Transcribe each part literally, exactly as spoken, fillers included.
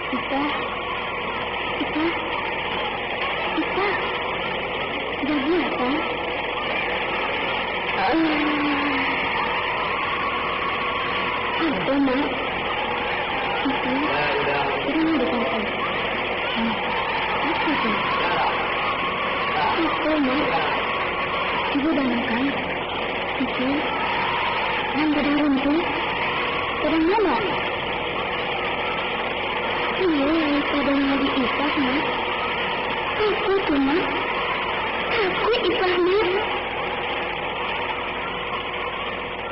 Ita, Ita, Ita, jadi apa? Ah. Apa, Mak? Ita, Ita, ada apa? Ah, apa tu? Apa, Mak? Ibu dangakan? Itu, nan badaruang tu, urang ma? Iyo, lai sadang lagi Ipah, Mak. Apo tu, Mak? Takuik Ipah, Mak.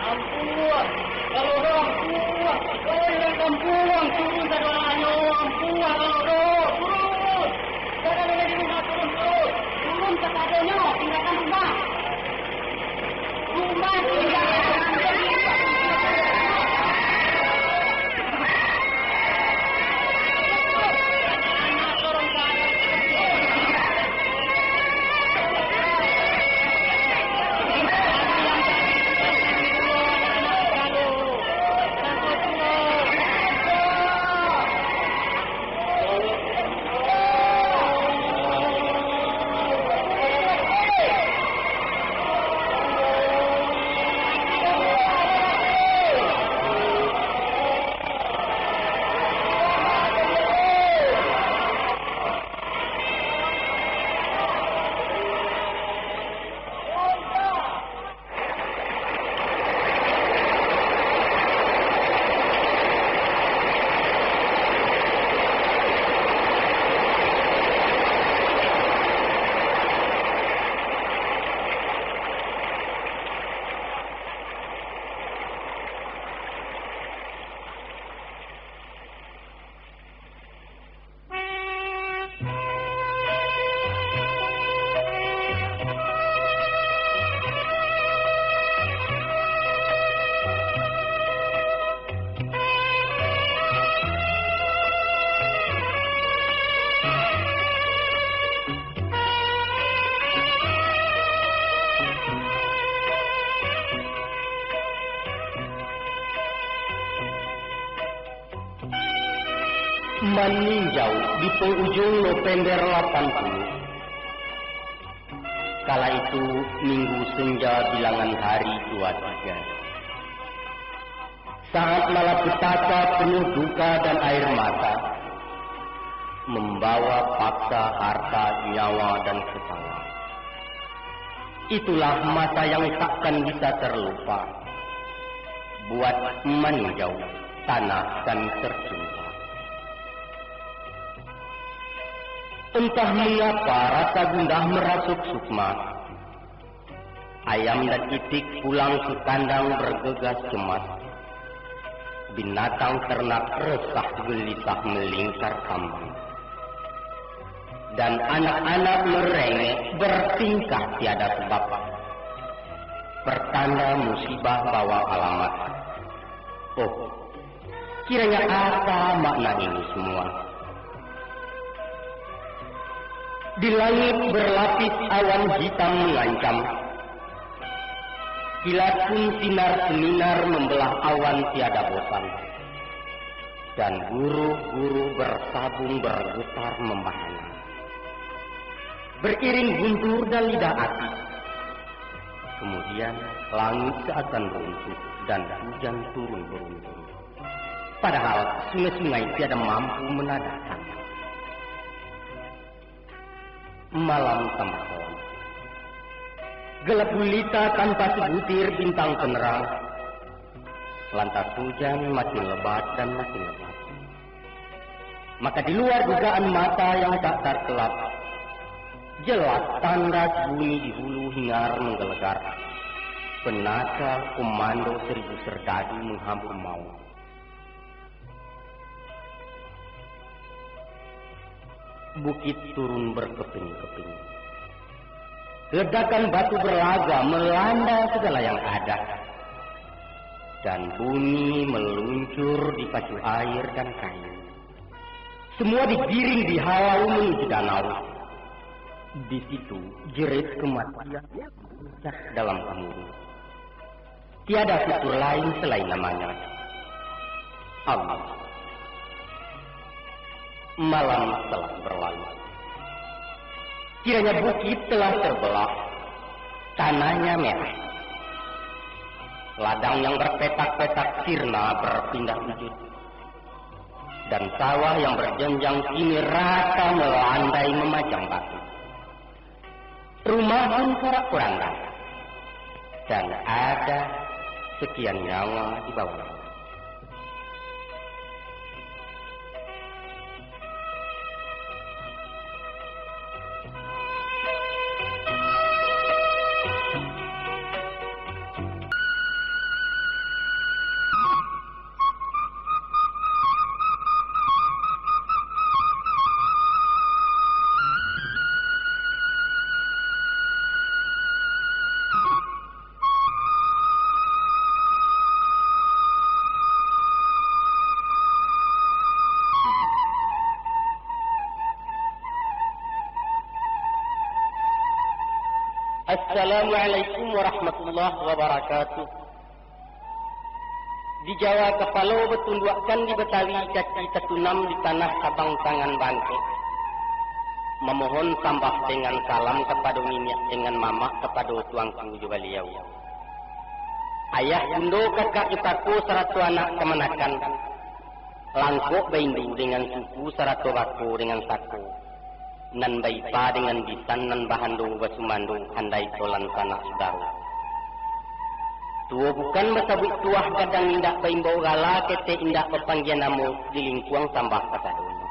Ampun, kalau urang ampun, kalau urang kampuang, turun sadoalahnyo, ampun, kalau urang, turun. Jangan ada di rumah, turun, turun. Turun kasadonyo, tinggalkan rumah. Maninjau di pangujung November lapan puluh. Kala itu, minggu senja bilangan hari dua tiga. Saat malapetaka penuh duka dan air mata, membawa paksa harta, nyawa, dan kesalahan. Itulah masa yang takkan bisa terlupa buat Maninjau. Tanah kami tercinta. Entah mengapa rasa gundah merasuk Sukma. Ayam dan itik pulang ke kandang bergegas cemas. Binatang ternak resah gelisah melingkar kambang. Dan anak-anak merengek bertingkah tiada sebab. Pertanda musibah bawa alamat. Oh, kiranya apa makna ini semua? Di langit berlapis awan hitam mengancam. Kilat pun sinar seminar membelah awan tiada bosan. Dan guruh-guruh bersabung bergetar membahana. Beriring guntur dan lidah api. Kemudian langit seakan runtuh dan hujan turun beruntun. Padahal sungai-sungai tiada mampu menadahkan. Malam tambah kelam. Gelap gulita tanpa sebutir bintang penerang. Lantas hujan makin lebat dan makin lebat. Maka di luar dugaan mata yang tak terkelap, jelas tandas bunyi di hulu hingar menggelegar. Penakal komando seribu serdadu menghambur maut. Bukit turun berkeping-keping. Ledakan batu berlaga melanda segala yang ada. Dan bunyi meluncur di pacu air dan kayu. Semua digiring dihalau menuju danau. Di situ jerit kematian pecah dalam gemuruh. Tiada fitur lain selain namanya. Allah. Malam telah berlalu. Kiranya bukit telah terbelah, tanahnya merah. Ladang yang berpetak-petak sirna berpindah wujud. Dan sawah yang berjenjang kini rata melandai memajang batu. Rumah pun porak-poranda, dan ada sekian nyawa di bawah. Assalamualaikum warahmatullahi wabarakatuh. Di Jawa kapalo batunduakkan di Batawi, kaki tatunam di tanah kabang tangan bangkek. Mamohon sambah dengan salam kapado niniak dengan mamak, kapado tuangku jo baliau. Ayah, bundo, kakak jo kako sarato anak kamanakan. Langkok baindu dengan suku sarato bako dengan sako. Nan baipa dengan bisan, nan bahando basumando, handai tolan sanak sudaro. Tuo bukan basabuik tuah, gadang indak baimbau gala, ketek indak bapanggia namo, di lingkuang sambah kasadonyo.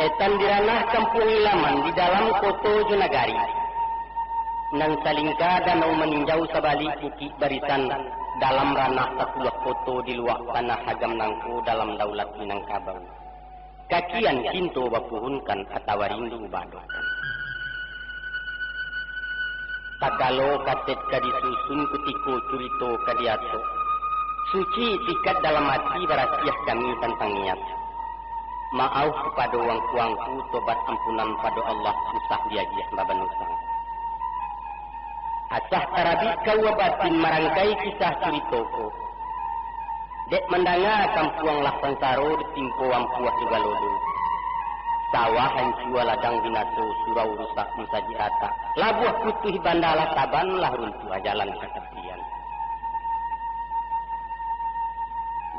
Etan di ranah kampuang ilaman, di dalam koto jo nagari. Nan salingka danau maninjau, sabalik bukik barisan, dalam ranah sapuluah koto, di luak tanah agam nangko, dalam daulat Minangkabau. Kakian cinto bapuhunkan, atawa rindu baadokan. Sagalo kasek ka disusun, kutiko curito ka diatok. Suci itikat dalam ati, barasiah kami tantang niat. Maaf kapado wangku-wangku, tobat ampunan pado Allah, usah diagiah babanusang. Asah tarabik kaua batin, marangkai kisah curito ko. Dek mandanga kampuang lah sansaro, ditimpo ampuah jo galodo. Sawah hancua, ladang binaso, surau rusak, musajik ratak. Labuah putuih banda lah taban, lah runtuah jalan ka tapian.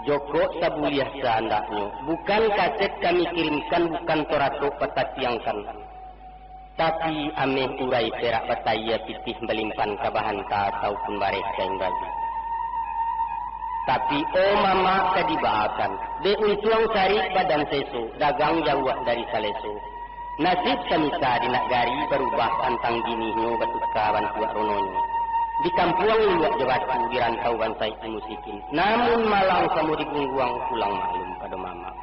Jokok sabuliah saandaknyo, bukan kasek kami kirimkan, bukan toratok patatiangkan. Tapi, ameh urai perak batayia, pitih balimpan ka bahanta, ataupun bareh kain baju. Tapi, oh mamak ka dibaakan, dek untuang sarik badan seso, dagang jauah dari saleso. Nasib samisa di nagari barubah, tantang binihnyo batuka bantuak rononyo. Di kampuang Luak jo Batu, di rantau bansaik di musikin. Namun malang samo di gungguang, pulang maklum pado mamak.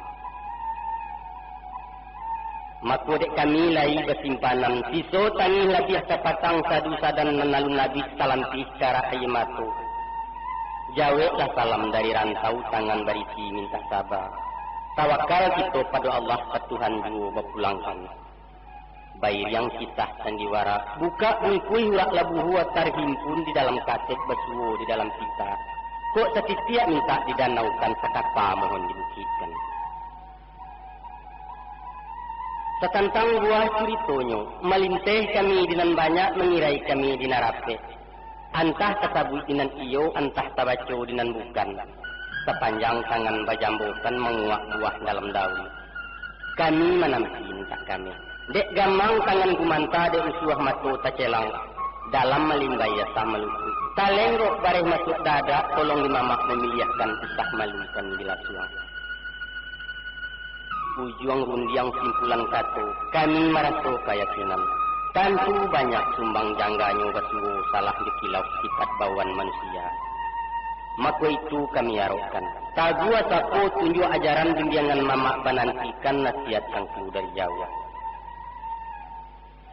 Mako dek kami lai basimpanan, siso tangih labiah kapatang, sadu sadan nan alun labiah talampih karak aia mato. Jaweklah salam dari rantau, tangan barisi mintak saba. Tawakal kito pado Allah, ka Tuhan juo bapulangkan. Bairiang kisah sandiwara, bukak bungkuih urak labuhua, tarhimpun di dalam kaset, basuo di dalam pita. Kok satitiak mintak didanaukan, sakapa mohon dibukikkan. Satantang buah curitonyo, malinteh kami di nan banyak, mangirai kami di nan rapek. Antah tasabuik di nan iyo, antah tabaco di nan bukan. Sapanjang tangan bajambokan, manguak buah dalam daun. Kami mananti mintak kami. Dek gamang tangan gumanta, dek usuah mato tacelang, dalam malimbai asa malukuik. Talenggok bareh masuak dadak, tolong di mamak mamiliahkan, usah malukan di lasuang. Ujuang rundiang simpulan kato, kami maraso kayakinan. Tantu banyak sumbang jangganyo, basuo salah jo kilaf, sipat bawaan manusia. Mako itu kami arokkan. Taguah sapo tunjuak ajaran, bimbiangan mamak banantikan, nasihat sangku dari jauah.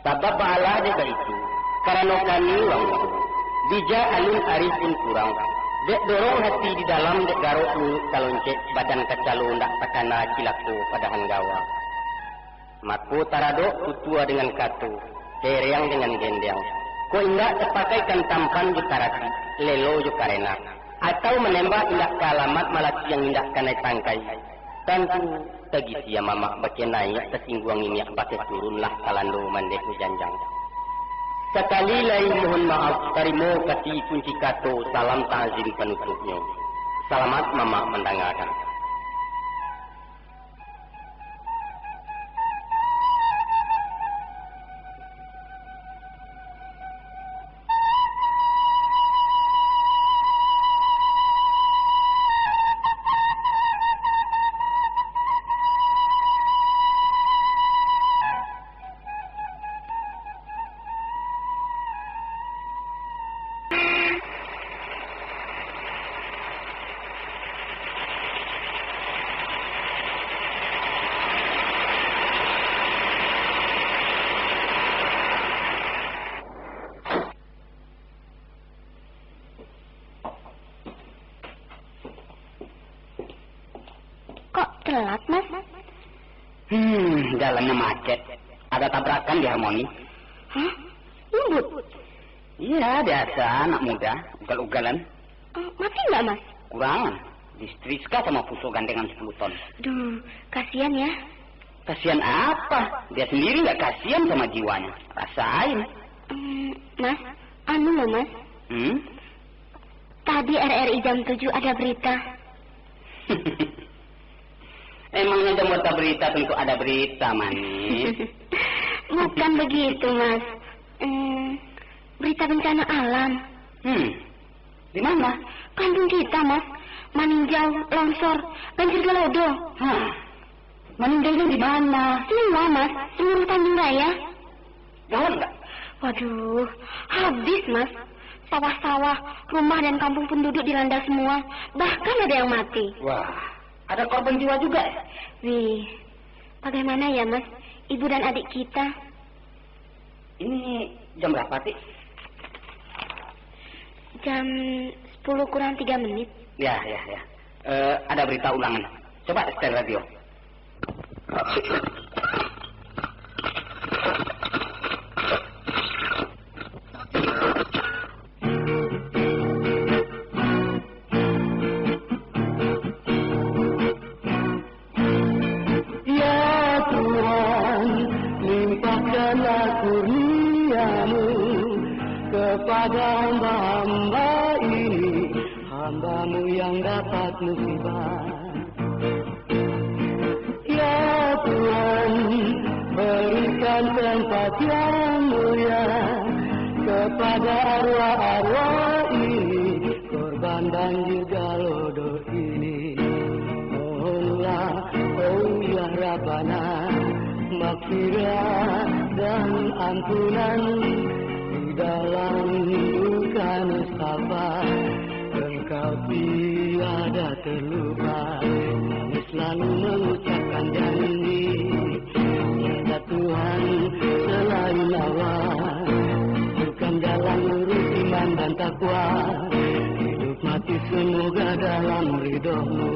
Sabab baalah dek baitu, karano kami urang mudo, bijak alun arih pun kurang, dek dorong hati di dalam, dek garok muluik taloncek, badan kacalo ndak takana, cilako padahan gawa. Mako taradok tutua dengan kato, hereang dengan gendeang, kok indak tapakaikan tampan jo taratik, lelo jo karena, atau manembak indak ka alamat, malatiang indak kanai tangkai, tantu tagisia mamak bakeh naiak, tasingguang iniak bakeh turun, lah kalando mandeh bajanjang. Sakali lai mohon maaf, tarimo kasih kunci kato, salam ta'zim panutupnyo. Salamat mamak mandangakan. Kok telat, Mas? Hmm, jalannya macet. Ada tabrakan di Harmoni. Hah? Ngebut? Iya, biasa, anak muda, ugal-ugalan. Eh, mati nggak, Mas? Kurang. Distriska sama puso gandengan sepuluh ton. Duh, kasihan ya. Kasihan apa? Dia sendiri nggak kasihan sama jiwanya. Rasain. Hmm, Mas, anu loh, Mas. Hmm? Tadi R R I jam tujuh ada berita. Emangnya jam berita tentu ada berita, Manis? Bukan begitu, Mas. Hmm, berita bencana alam. Hmm, di mana? Kampung kita, Mas. Maninjau, longsor, banjir galodo. Hah? Maninjaunya di mana? Semua, Mas. Seluruh Tanjung Raya. Gawat nggak? Waduh, habis, Mas. Sawah-sawah, rumah dan kampung penduduk dilanda semua. Bahkan ada yang mati. Wah, ada korban jiwa juga ya? Wih, bagaimana ya, Mas? Ibu dan adik kita. Ini jam berapa, Ti? Jam sepuluh kurang tiga menit. Ya, ya, ya. Eh, ada berita ulangan. Coba setel radio. Ya Tuhan, limpahkanlah kurnia-Mu kepada hamba-hamba ini, hamba-Mu yang dapat musibah. Ya Tuhan, berikan tempat yang mulia kepada arwah-arwah ini, korban banjir galodo. Bana makfirah dan ampunan di dalam duka nestapa. Engkau tiada terlupa, kami selalu mengucapkan janji, tiada Tuhan selain Allah. Bukan jalan lurus iman dan takwa. Hidup mati semoga dalam ridho-Mu.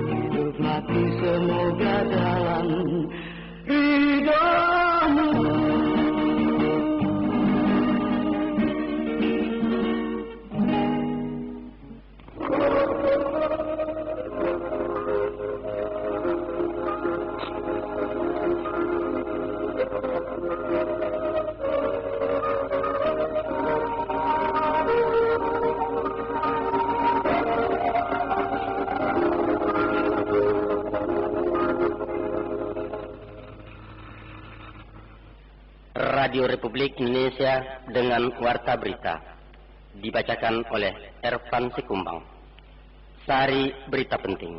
Hidup mati semoga dalam ridho-Mu. Radio Republik Indonesia dengan Warta Berita, dibacakan oleh Ervan Sikumbang. Sari berita penting.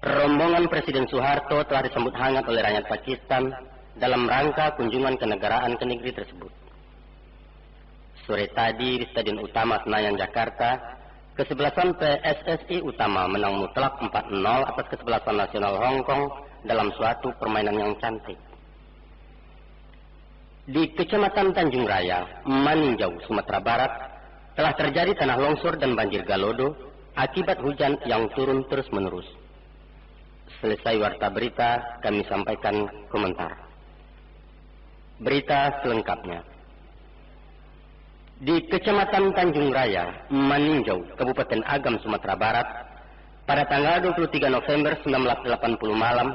Rombongan Presiden Soeharto telah disambut hangat oleh rakyat Pakistan dalam rangka kunjungan kenegaraan ke negeri tersebut. Sore tadi di Stadion Utama Senayan, Jakarta, kesebelasan P S S I Utama menang mutlak empat nol atas kesebelasan Nasional Hong Kong dalam suatu permainan yang cantik. Di Kecamatan Tanjung Raya, Maninjau, Sumatera Barat, telah terjadi tanah longsor dan banjir galodo akibat hujan yang turun terus-menerus. Selesai warta berita, kami sampaikan komentar. Berita selengkapnya. Di Kecamatan Tanjung Raya, Maninjau, Kabupaten Agam, Sumatera Barat, pada tanggal dua puluh tiga November sembilan belas delapan puluh malam,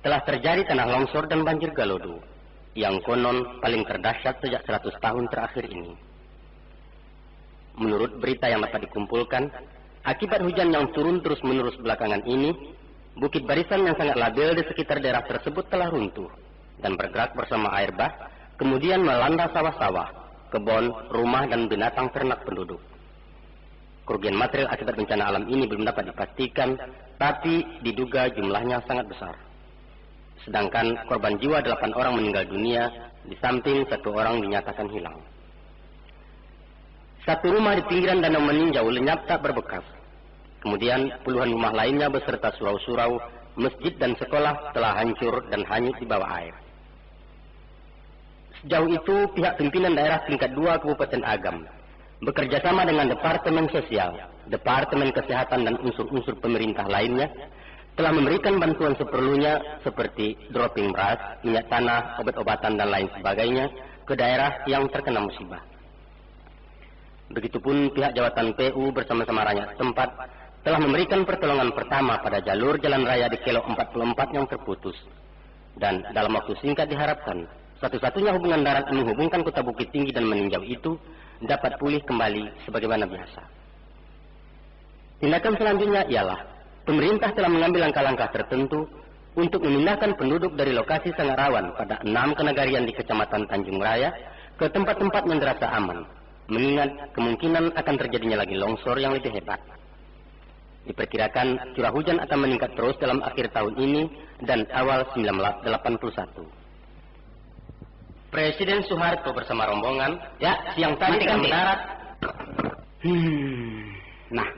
telah terjadi tanah longsor dan banjir galodo, yang konon paling terdahsyat sejak seratus tahun terakhir ini. Menurut berita yang dapat dikumpulkan, akibat hujan yang turun terus-menerus belakangan ini, bukit barisan yang sangat labil di sekitar daerah tersebut telah runtuh dan bergerak bersama air bah, kemudian melanda sawah-sawah, kebun, rumah, dan binatang ternak penduduk. Kerugian material akibat bencana alam ini belum dapat dipastikan, tapi diduga jumlahnya sangat besar. Sedangkan korban jiwa delapan orang meninggal dunia, di samping satu orang dinyatakan hilang. Satu rumah di pinggiran Danau Maninjau lenyap tak berbekas. Kemudian, puluhan rumah lainnya beserta surau-surau, masjid, dan sekolah telah hancur dan hanyut di bawah air. Sejauh itu, pihak pimpinan daerah tingkat dua Kabupaten Agam, bekerjasama dengan Departemen Sosial, Departemen Kesehatan, dan unsur-unsur pemerintah lainnya, telah memberikan bantuan seperlunya seperti dropping beras, minyak tanah, obat-obatan, dan lain sebagainya ke daerah yang terkena musibah. Begitupun pihak jawatan P U bersama-sama rakyat setempat telah memberikan pertolongan pertama pada jalur jalan raya di Kelok empat puluh empat yang terputus. Dan dalam waktu singkat diharapkan, satu-satunya hubungan darat menghubungkan Kota Bukittinggi dan Maninjau itu dapat pulih kembali sebagaimana biasa. Tindakan selanjutnya ialah, pemerintah telah mengambil langkah-langkah tertentu untuk memindahkan penduduk dari lokasi sangat rawan pada enam kenagarian di Kecamatan Tanjung Raya ke tempat-tempat yang dirasa aman, mengingat kemungkinan akan terjadinya lagi longsor yang lebih hebat. Diperkirakan, curah hujan akan meningkat terus dalam akhir tahun ini dan awal sembilan belas delapan puluh satu. Presiden Soeharto bersama rombongan, ya, siang tadi matikan, telah Ti. Mendarat. Hmm. Nah,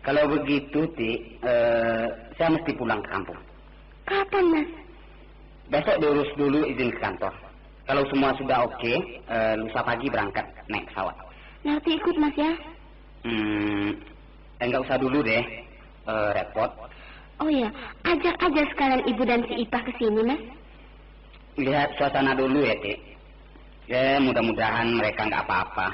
kalau begitu, Ti, eh, saya mesti pulang ke kampung. Kapan, Mas? Besok diurus dulu izin ke kantor. Kalau semua sudah oke, eh, lusa pagi berangkat naik pesawat. Nanti ikut, Mas, ya? Hmm, enggak usah dulu deh, eh, repot. Oh ya, ajak aja sekalian Ibu dan si Ipah ke sini, Mas. Lihat suasana dulu ya, Ti. Ya, mudah-mudahan mereka nggak apa-apa.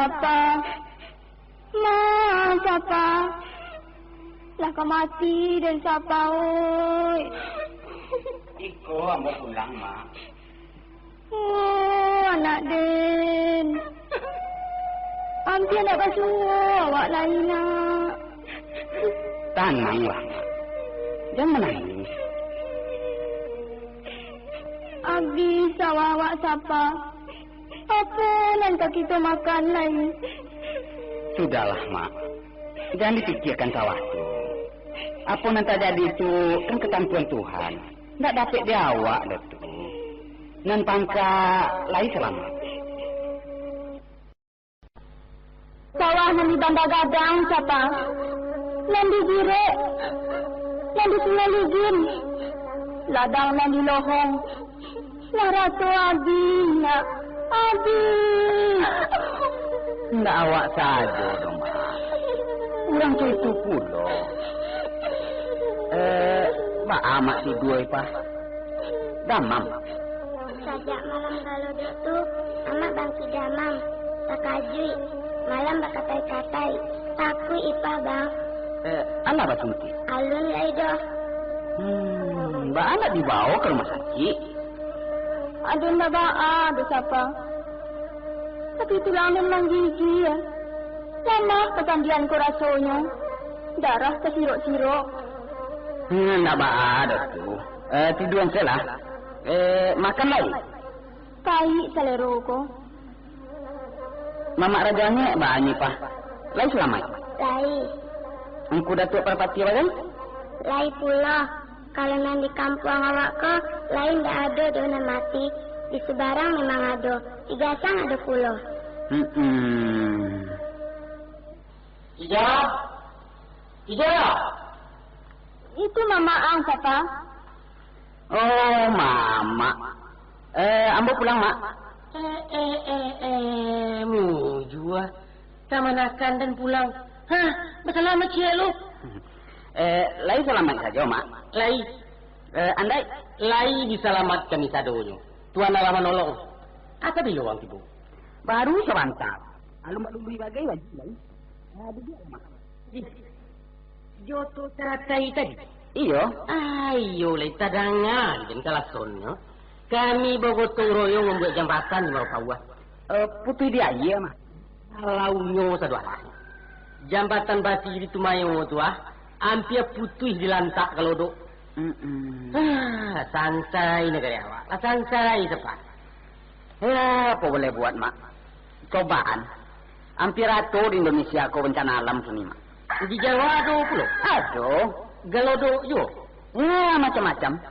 Sapa? Ma, Sapa? Lah ka mati den, Sapa, oi. Iko ambo pulang, Mak. Oh, anak den. Ampia ndak basuo awak lai, nak. Tananglah, Mak. Jan manangih. Abih sawah awak, Sapa. Apo nan ka kito makan lai? Sudahlah, Mak. Jan dipikiakan sawah tu. Apo nan tajadi tu kan katantuan Tuhan. Ndak dapek di awak doh tu. Nan pangka lai salamaik. Sawah nan di Banda Gadang, Sapa. Nan di Girek, nan di Sungai Ligin, ladang nan di Lohong, lah rato abih, nak. Abih. Ndak awak sajo doh, Mak. Urang tu itu pulo. Eh, baa Mak tidua, Ipah? Damam? Sajak malam galodok tu, Amak bangkik damam, takajuik, malam bakatai-katai, takuik Ipah, Bang. Eh, alah basuntik? Alun lai doh. Hmm, baa ndak dibawa ka rumah sakik? Aden ndak baa doh, Sapa. Tapi tulang den manggigia. Lamah pasandian ko rasonyo. Darah tasirok-sirok. Hmm, ndak baa doh tu. Eh, tidua se lah. Eh, makan lai. Paik salero ko. Mamak Rajo Angek baa nyo, Pah? Lai salamaik? Lai. Angku Datuak Parpatiah bagai? Lai pulo. Kalau nan di kampuang awak ko, lai indak ado doh nan mati. Di Subarang memang ado. Di Gasang ado pulo. Hmm. Ija! Ija! Itu Mamak ang, Sapa? Oh, Mamak. Eh, ambo pulang, Mak. Eh, eh, eh, eh, mujua. Kamanakan den pulang? Hah, basalamaik ciek lu? Eh, lai salamaik sajo, Mak. Lai. Eh, andai? Lai disalamatkan ni sadonyo. Tuhan Allah manolong. Asa bilo urang tibo? Baru sabanta. Alun balului bagai wajib lai. Ah, duduak, Mak. Ih, jo tu caratai tadi? Iyo. Ah, iyo lai tadanga den kalasonnyo. Kami bagotong royong mambuek jambatan di Marau Pauah. Eh, putuih di aia, Mak. Salaunyo sadoalah. Jambatan basi di Tumayo tu, ah, ampia putuih dilantak kalodok. Mm-mm. Ah, santai nagari awak. Lah santai, Sapa. Ya, apo boleh buat, Mak. Cobaan. Ampia rato di Indonesia ko bencana alam kini, Mak. Di Jawa ado pulo? Ado. Galodok juo? Ya, macam-macam.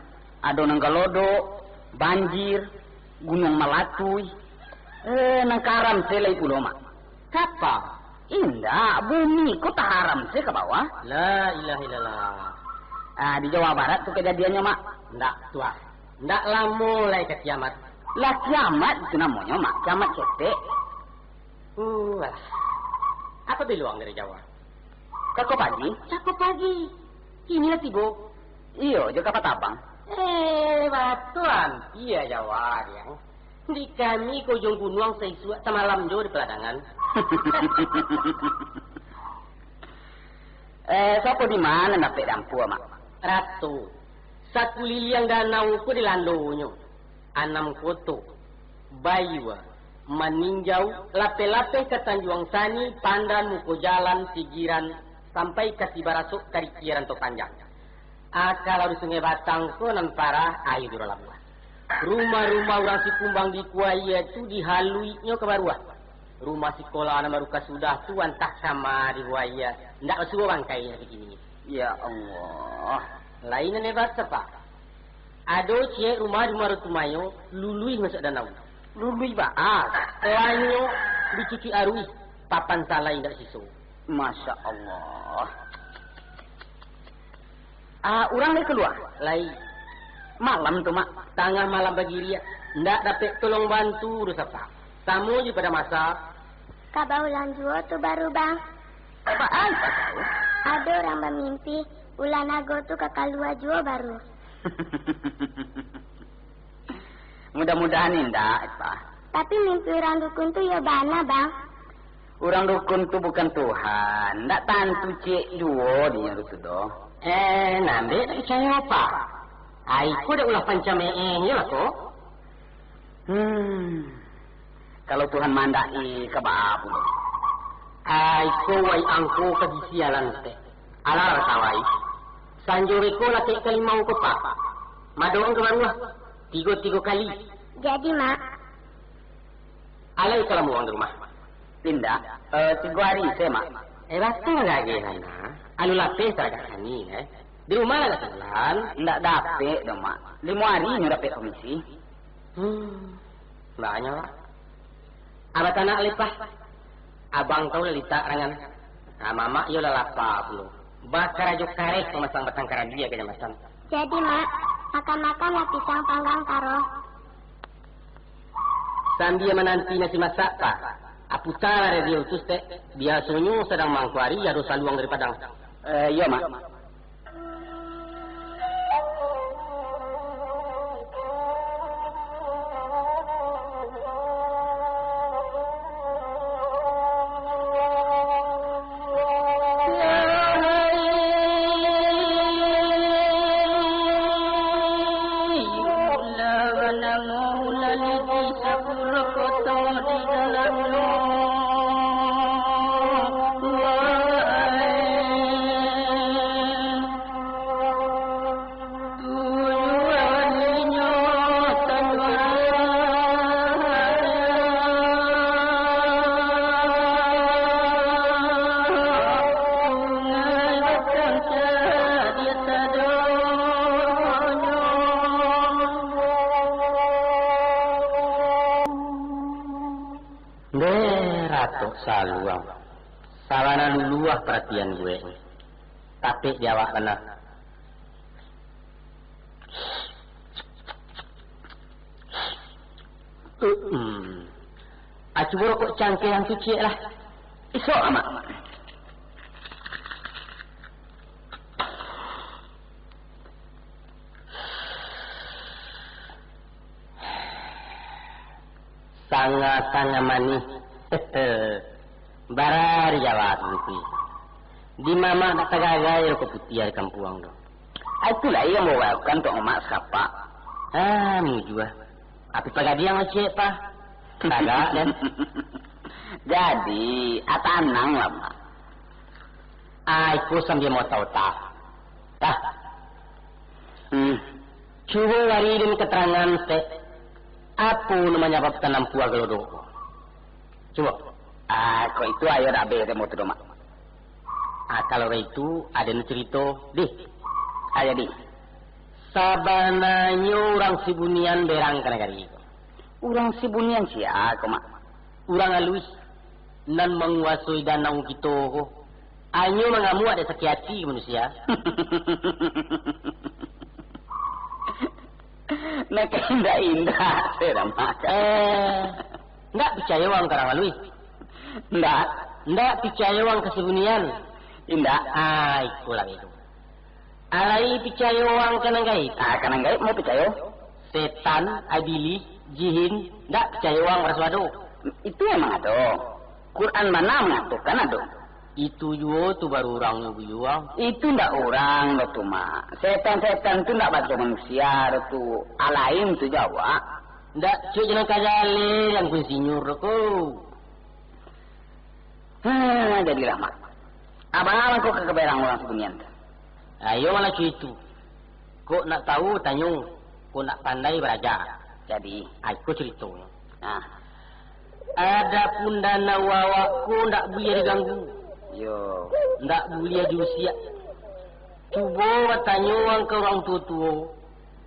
Ado nan galodok, banjir, gunuang malatuih. Eh, nan karam se lai pulo, Mak. Kapa? Indak, bumi ko taharam se ka bawah. La ilaha illallah. Ah, di Jawa Barat tu kajadiannyo, Mak. Ndak, Tuah. Ndak lamo lai ka kiamat. Lah kiamat itu namonyo, Mak. Kiamat ketek. Uh, alah. Apo bilo ang dari Jawa? Kako pagi. Kako pagi. Kini lah tibo. Iyo, jo kapa tabang. Eh, batua ampia Jawa, Diang. Di kami ka ujuang gunuang saisuak samalam jo di paladangan. Eh, sapo di ma nan dapek dampu, Mak? Rato. Sakuliliang danau ko dilandonyo. Anam koto. Bayua. Maninjau, lapeh-lapeh ka Tanjuang Sani, Pandan, Muko Jalan, Sigiran, sampai ka Sibarasok, Karikia, Ranto Panjang. Ah, kalau di Sungai Batang ko nan parah, aia di Urang Labuah. Rumah-rumah urang Sikumbang di Kuaia tu dihaluiknyo ka baruah. Rumah sikola nan baru ka sudah tu antah kama dibuai, ndak basuo bangkai nan kini. Ya Allah. Lain nan hebat, Sapa? Ado ciek rumah di Muaro Tumayo, luluih masuak danau. Luluih baa? Lainyo dicucuik aruih, papan salai indak siso. Masya Allah. Ah, urang lai kalua? Lai. Malam tu, Mak? Tangah malam bagiriak. Ndak dapek tolong bantu doh, Sapa. Samo jo pado masa. Ka baulang juo tu baru, Bang. Baa Ipah tahu? Ado urang bamimpi, ulah nago tu ka kalua juo baru. Mudah-mudahan indak, Ipah. Tapi mimpi urang dukun tu iyo bana, Bang. Urang dukun tu bukan Tuhan, ndak tantu ciek juo dinyo tu doh. Eh, nan dek ndak picayo, Pak? Ai ko dek ulah pancam eh, eh, iyolah ko. Hmm. Kalau Tuhan mandaki ka baa pulo? Ai ko wai angko ka bisi alan tek. Alah lah tawai. Sanjo beko lah tek kalimau ko, Pak. Madoan ka baruah. Tigo-tigo kali. Jadi, Mak. Alai ka lamo urang di rumah? Indak, eh, tigo ari se, Mak. Eh, batua gageh bana. Anu lapeh taragak kami, eh. Di rumah lah dak sabulan. Indak dapek doh, Mak. Limo ari nyo dapek komisi. Hmm, banyak, Pak. Abah tanak lipah. Abang tau lah litak rangan. Ah, mamak iyo lah lapa pulo. Bakarajo kareh mamasang batang karambia ka jambatan. Jadi, Mak, makan-makanlah pisang panggang taro. Sambia mananti nasi masak, Pak. Aputa lah radio tu, Stek. Biasonyo sadang mangko ari ado saluang dari Padang. Eh, iyo, Mak. Ndeh, ratok saluang. Sabana luluah paratian buek ni. Tapek di awak bana. Hmm. Ah, cubo rokok cangkeh nan tu ciek lah. Isok, Amak. Sanga-sanga manih. Bara di Jawa tu, Pi. Di mamak nak tagagai rokok putiah di kampuang tu. Ah, itulah yang bawakan Tok Mamak sakapak. Ah, mujua. Tapi pagadiang ciek, Pak. Tagak, kan? Jadi, ah, tanang lah, Mak. Ah, iko sambil mota-ota. Tah. Hmm. Cubo wari den keterangan, Stek. Apo nan manyababkan ampuah galodok ko? Cubo. Ah, kok itu ayo dak abih demo tu doh, Mak. Ah, kalau baitu, aden carito, dih. Ah, jadi. Sabananyo urang Sibunian berang ka nagari ko. Urang Sibunian sia ko, Mak? Urang aluih nan manguasoi danau kito ko. Anyo mangamuak dek sakik ati ka manusia. Nak indak-indak, saya dah makan. Eh, ndak picayo ang ka urang aluih? Ndak. Ndak picayo ang ka Sibunian? Indak. Ah, iko lah itu. Alai picayo ang ka nan gaib? Ah, ka nan gaib mau picayo? Setan, ibilih, jihin, ndak picayo ang maraso ado? Itu emang ado. Quran bana mangatokan ado. Itu juo tu baru urang nyo buyuang. Itu ndak urang doh tu, Mak. Setan-setan tu ndak baco manusia doh tu. Alain tu jo awak. Ndak, cuk, jangan kajaleh yang ku insinyur doh ko. Hmm, jadilah, Mak. Abah mangko ka kaberang urang Sibunian tu. Ayo malah cuitu. Kok nak tahu, tanyo. Kok nak pandai, baraja. Jadi? Ai, ko caritonyo. Nah. Adapun danau awak ko ndak buliah diganggu. Yo. Ndak buliah diusiak. Cubo batanyo ang ka urang tuo-tuo.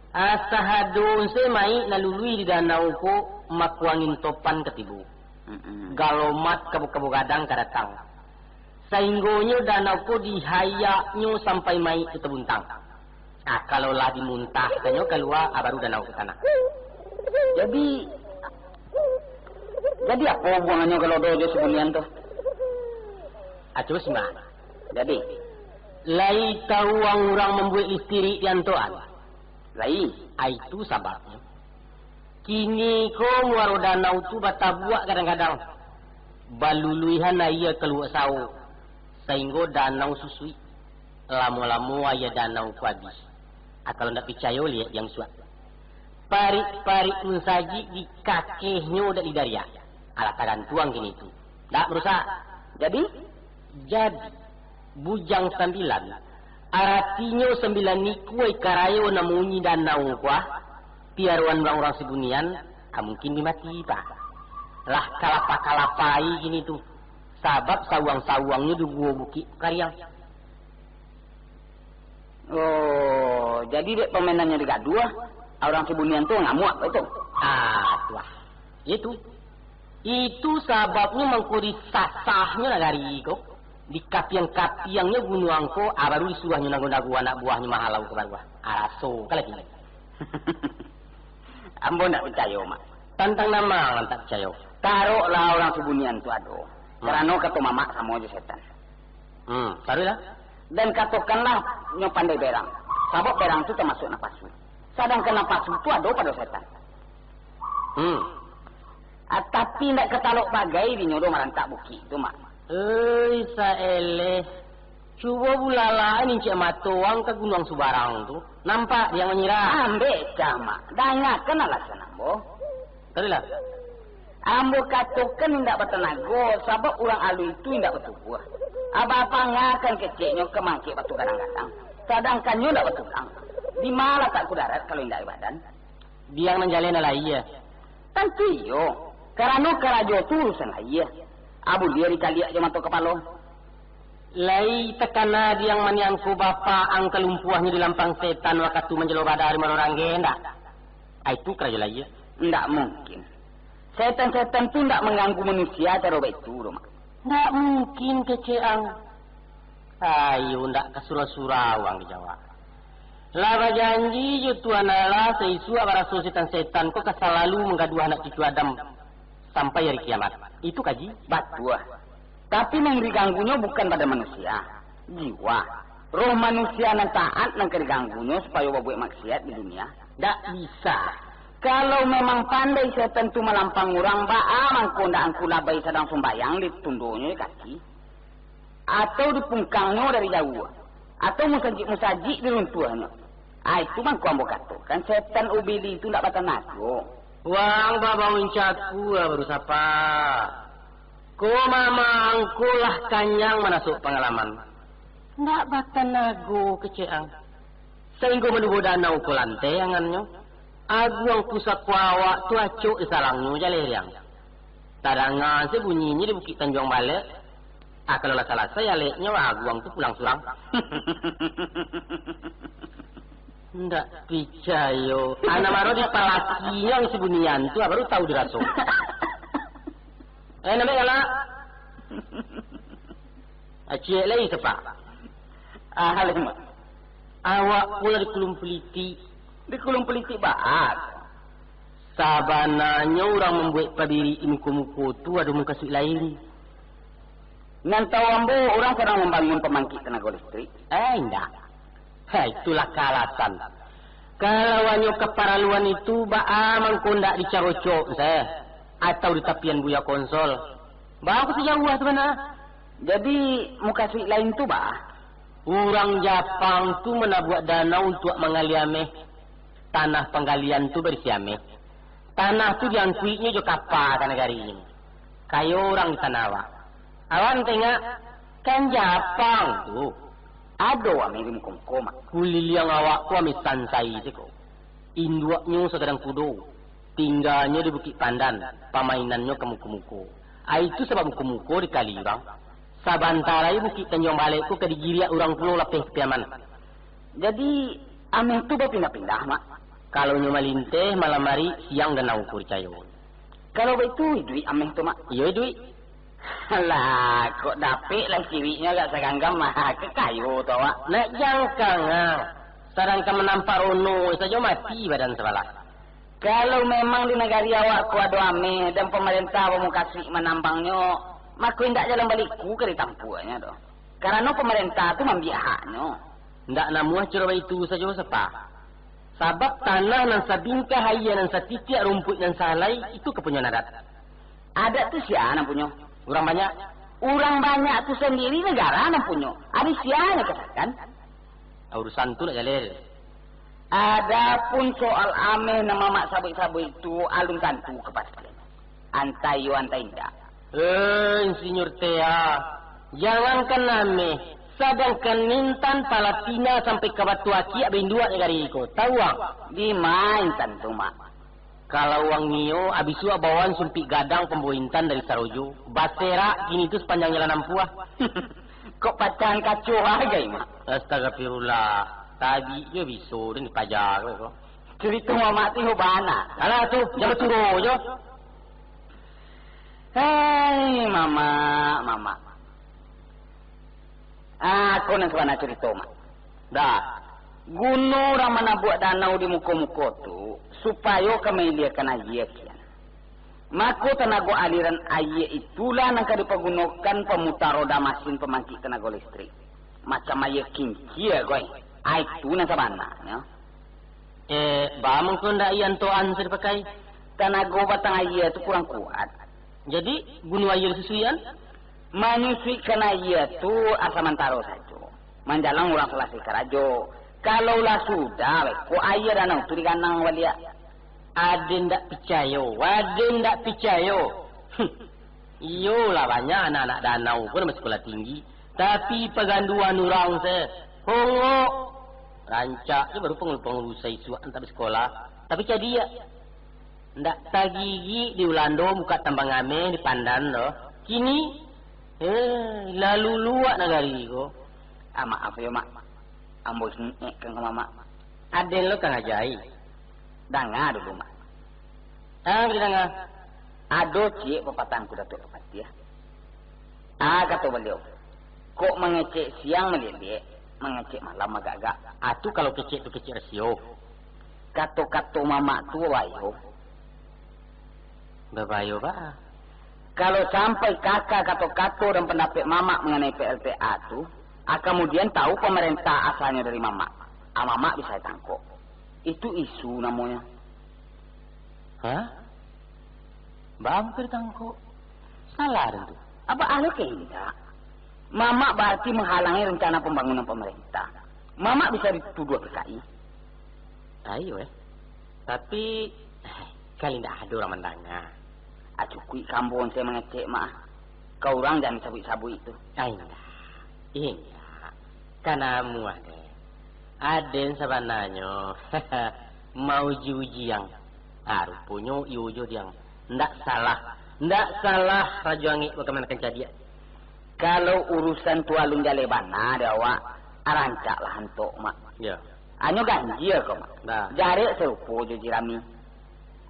Asa ado se maik nan luluih di danau ko, mako angin topan ka tibo. Mm-mm. Galomat kabo-kabo gadang ka datang. Sainggonyo danau ko dihayaknyo sampai maik tu tabuntang. Ah, kalau lah dimuntahkannyo kalua, ah, baru danau ko tanang. Jadi, jadi apo hubungannyo Galodo jo Sibunian tu? Ah, cubo simak. Jadi? Lai tahu ang urang mambuek listirik di Antoan? Lai. Ah, itu sababnyo. Kini ko muaro danau tu batabuak gadang-gadang. Baluluihan aia kaluak sawo, sainggo danau susuik. Lamo-lamo aia danau ko abih. Ah, kalau ndak picayo, liek di ang suak. Parik-parik musajik di kakehnyo dak didariak. Alah tagantuang kini tu. Ndak marusak. Jadi? Jadi, Bujang Sambilan, aratinyo sambilan ikua ikarayo nan maunyi danau ko, ah, piaroan urang-urang Sibunian, ah, mungkin bi mati, Pak. Lah kalapa-kalapai kini tu, sabab sawuang-sawuangnyo di guo Bukik Kariang. Oh, jadi dek pamainannyo digaduah, urang Sibunian tu ngamuak, baitu? Ah, tu ah. Itu. Itu sababnyo mangko disasahnyo nagari ko, dikapiang-kapiangnyo gunuang ko, ah, baru disuruahnyo nago-nago anak buahnyo mahalau ko baru ah. Ah, raso ka lagi. Ambo ndak picayo, Mak. Tantang nan ma nan tak picayo? Taroklah urang Sibunian tu ado. Hmm. Karano kato mamak samo jo setan. Hmm, taruihlah. Dan katokanlah nyo pandai berang. Sabab berang tu tamasuak napasu. Sadangkan napasu tu ado pado setan. Hmm. Ah, tapi ndak katalok bagai dinyo doh marantak bukik tu, Mak. Oi, saeleh. Cubo bulalakan incek mato ang ka Gunuang Subarang tu. Nampak di ang manyirah. Ambek cah, Mak. Dangakan alasan ambo. Taruihlah. Ambo katokan indak batanago, sabab urang aluih tu indak batubuah. Abah pangakan keceknyo ka mangkek batu gadang-gadang, sadangkan nyo indak batulang. Di ma latak kudarat kalau indak di badan? Di ang nan jaleh nan lahia. Tantu iyo, karano karajo tu urusan lahia. Abuliah dikaliak jo mato kapalo. Lai takana di ang maniangko bapa ang kalumpuahnyo dilampang setan wakatu manjalo bada di Muaro Ranggeh, ndak? Ah, itu karajo lahia. Ndak mungkin. Setan-setan tu ndak mangganggu manusia caro baitu doh, Mak. Ndak mungkin kecek ang. Ayo, ndak ka surau-surau ang dijawab. Lah bajanji jo Tuhan Allah, saisuak baraso setan-setan ko ka salalu manggaduah anak cucu Adam sampai ari kiamat. Itu kaji? Batua. Tapi nan diganggunyo bukan badan manusia, jiwa. Roh manusia nan taat nan ka diganggunyo supayo babuek maksiat di dunia. Dak bisa. Kalau memang pandai setan tu malampang urang, baa mangko ndak angku labai sadang sumbayang ditundonyo kaki? Atau dipungkangnyo dari jauah, atau musajik-musajik diruntuahnyo. Ah, itu mangko ambo katokan, setan ubili tu ndak batanago. Wang babau incaku lah baru sapa. Ko mama angku lah kanyang manasuak pangalaman. Ndak batanago kecek ang. Sainggo manubo danau ko lanteh angannyo. Aguang pusako awak tu acok di salangnyo jaleh di ang. Tadanga se bunyinyo di Bukik Tanjuang Balek. Ah, kalau lah salasai aleknyo, aguang tu pulang surang. Ndak picayo. Anak maro dipalakinyo si bunian tu, ah, baru tahu diraso. Eh, nambah galak. Aciek lai sepak. Ah, lai, Mak. Awak pula dikulum pelitik. Dikulum pelitik baat. Sabananyo urang mambuek pabiriik muko-muko tu ado mukasuik lain. Nan tahu ambo, urang sadang mambangun pambangkik tanago listrik. Eh, indak. Ha, itulah ka alasan. Kalau hanyo kaparaluan itu, baa mangko ndak dicarocok, seh, atau ditapian buya konsol? Baa kok sajauah tu bana? Jadi, mukasuik lain tu, baa? Urang Japang tu manabuak danau untuak manggali ameh. Tanah panggalian tu barisi ameh. Tanah tu diangkuiknyo jo kapa ka nagari inyo. Kayo urang di tanah awak. Awak tengok, kan Japang tu. Ado ameh di muko-muko, Mak. Kuliliang awak tu ameh sansai siko. Induaknyo sagadang kudo. Tingganyo di Bukik Pandan, pamainannyo ka muko-muko. Ah, itu sabab muko-muko dikali urang. Sabanta lai Bukik Tanjuang Balek ko ka digiriak urang pulo lapeh ka Piaman. Jadi, ameh tu bapindah-pindah, Mak? Kalau nyo malinteh malam ari, siang danau ko dicayo. Kalau baitu, iduik ameh tu, Mak? Iyo, iduik. Alah, kok dapek lah ciriknyo agak saganggam, mah, ka kayo tu awak. Nak jangkang, ah. Sadangkan manampak rono sajo mati badan sabalah. Kalau memang di nagari awak ko ado ameh, dan pamarentah bamukasuik manambangnyo, mako indak jalan baliku ka ditampuahnyo doh. Karano pamarentah tu maambiak haknyo. Ndak namuah caro baitu sajo, Sapa. Sabab tanah nan sabingkah aia nan satitiak rumpuik nan sahalai, itu kapunyoan adat. Adat tu sia nan punyo? Urang banyak. Urang banyak tu sandiri nagara nan punyo. Ari sia nan kasakan? Urusan tu nak jaleh. Adapun soal ameh nan mamak sabuik-sabuik tu, alun tantu kapastian. Antah iyo, antah indak. Eh, Insinyur Tea, jangankan ameh, sadangkan intan palatina sampai ka Batu Akiak bainduak nagari ko. Tahu ang? Di ma intan tu, Mak? Kalau ang nio, abih tu bawaan sumpik gadang pambawa intan dari Sarojo. Baserak kini tu sapanjang jalan Ampuah. Kok pacahan kaco bagai, Mak? Astagfirullah. Tadi jo biso den dipaja ko. Curito mamak tu bana. Alah tu, jan baturo jo. Hei, mamak, mamak. Ah, ko nan sabana curito, Mak. Dah. Guno urang manabuak danau di muko-muko tu, supayo ka mailiakan ayie kian. Mako, tanago aliran ayie itulah nan ka dipagunokan pamutar roda masin pamangkik tanago listrik. Macam ayie kincia, koi. Ah, itu nan sabananyo. Eh, baa mangko ndak ian toan se dipakai? Tanago batang ayie tu kurang kuat. Jadi, guno ayie disusuian? Manyusuikan ayie tu asa mantaro sajo. Manjalang urang salasai karajo. Kalau lah sudah, ko ayie danau tu diganang baliak. Aden ndak picayo, aden ndak picayo. Huh. Iyolah, banyak anak-anak danau pun nan basikolah tinggi, tapi paganduan urang se, hongok. Rancak se baru pangurusan isuak nan tak basikolah, tapi cadiak. Ndak tagigik di Ulando mukak tambang ameh di Pandan doh. Kini, eh, lalu luak nagari ko. Ah, maaf yo, Mak. Ambo ingekkan ka Mamak. Aden lo ka ngajai. Danga dulu, Mak. Ah, danga. Ado ciek papatah Angku Datuak Bapatiah. Ah, kato baliau, "Kok mangecek siang maliek-liek, mangecek malam agak-agak." Ah, tu kalau kecek tu kecek rasio. Kato-kato Mamak tu babayo. Babayo, Pak. Kalau sampai kaka kato-kato dan pandapek Mamak manganai P L T A tu, ah, kamudian tahu pamarentah asalnyo dari Mamak. Ah, Mamak bisa ditangkok. Itu isu namonyo. Hah? Baa mangko ditangkok? Salah den tu. Baa lo ka indak? Mamak bararti manghalangi rencana pambangunan pamarentah. Mamak bisa dituduah P K I. Iyo, eh. Tapi, eh, kali indak ado urang mandanga. Ah, cukuik ka ambo onsai mangecek, Mak. Ka urang jan sabuik-sabuik tu. Ah, indak. Indak. Ka namuah, deh. Aden sabananyo mauji-uji ang. Ah, ruponyo iyo jo di ang. Ndak salah. Ndak salah Rajo Angek bakamanakan cadiak. Kalau urusan tu alun jaleh bana dek awak, rancaklah antok, Mak. Yo. Anyo ganjia ko, Mak. Nah. Jarek sarupo jo jirami.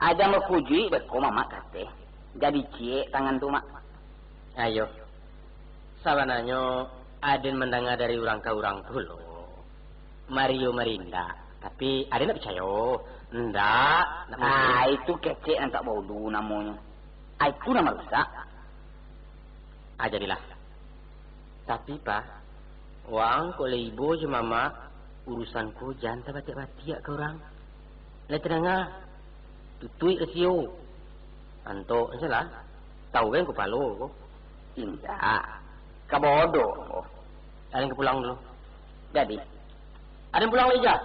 Ajan bakujuik beko Mamak kateh. Jadi ciek tangan tu, Mak. Ayo. Sabananyo, aden mandanga dari urang ka urang tu lo. Mario marindak. Tapi, aden ndak picayo. Ndak, ndak mungkin. Ah, itu kecek nan tak baulu namonyo. Ah, itu nan marusak. Ah, jadilah. Tapi, Pak, waang kok lai ibo jo Mamak, urusan ko jan tabatiak-batiak ka urang. Lai tadanga, tutuik rasio. Antok, insyaallah, tahu kan kupalo ko. Indak, ka bodoh ko. Aden ka pulang dulu. Jadi, aden pulang lai ja.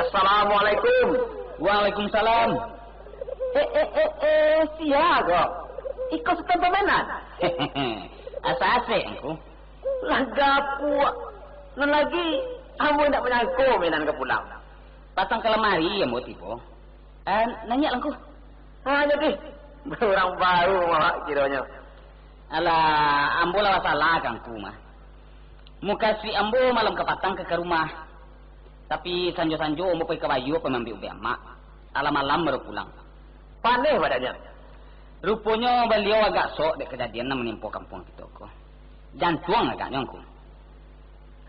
Assalamualaikum. Waalaikumsalam. Eh, eh, eh, eh, sia ko? Iko Sutan pamenan? Asa asek, Angku. Lah gapuak. Nan lagi, ambo indak manyangko Menan ka pulang. Patang kalam ari ambo tibo. Eh, naiak lah, Angku. Ha, jadi, urang baru awak kironyo. Alah, ambo lah basalah ka Angku mah. Mukasuik ambo malam kapatang ka, ka rumah. Tapi sanjo-sanjo ambo pai ka Bayu pai maambiak ubek amak. Alah malam baru pulang. Paneh badannyo. Ruponyo baliau agak sok dek kajadian nan manimpo kampuang kito ko. Jantuang agaknyo, Angku.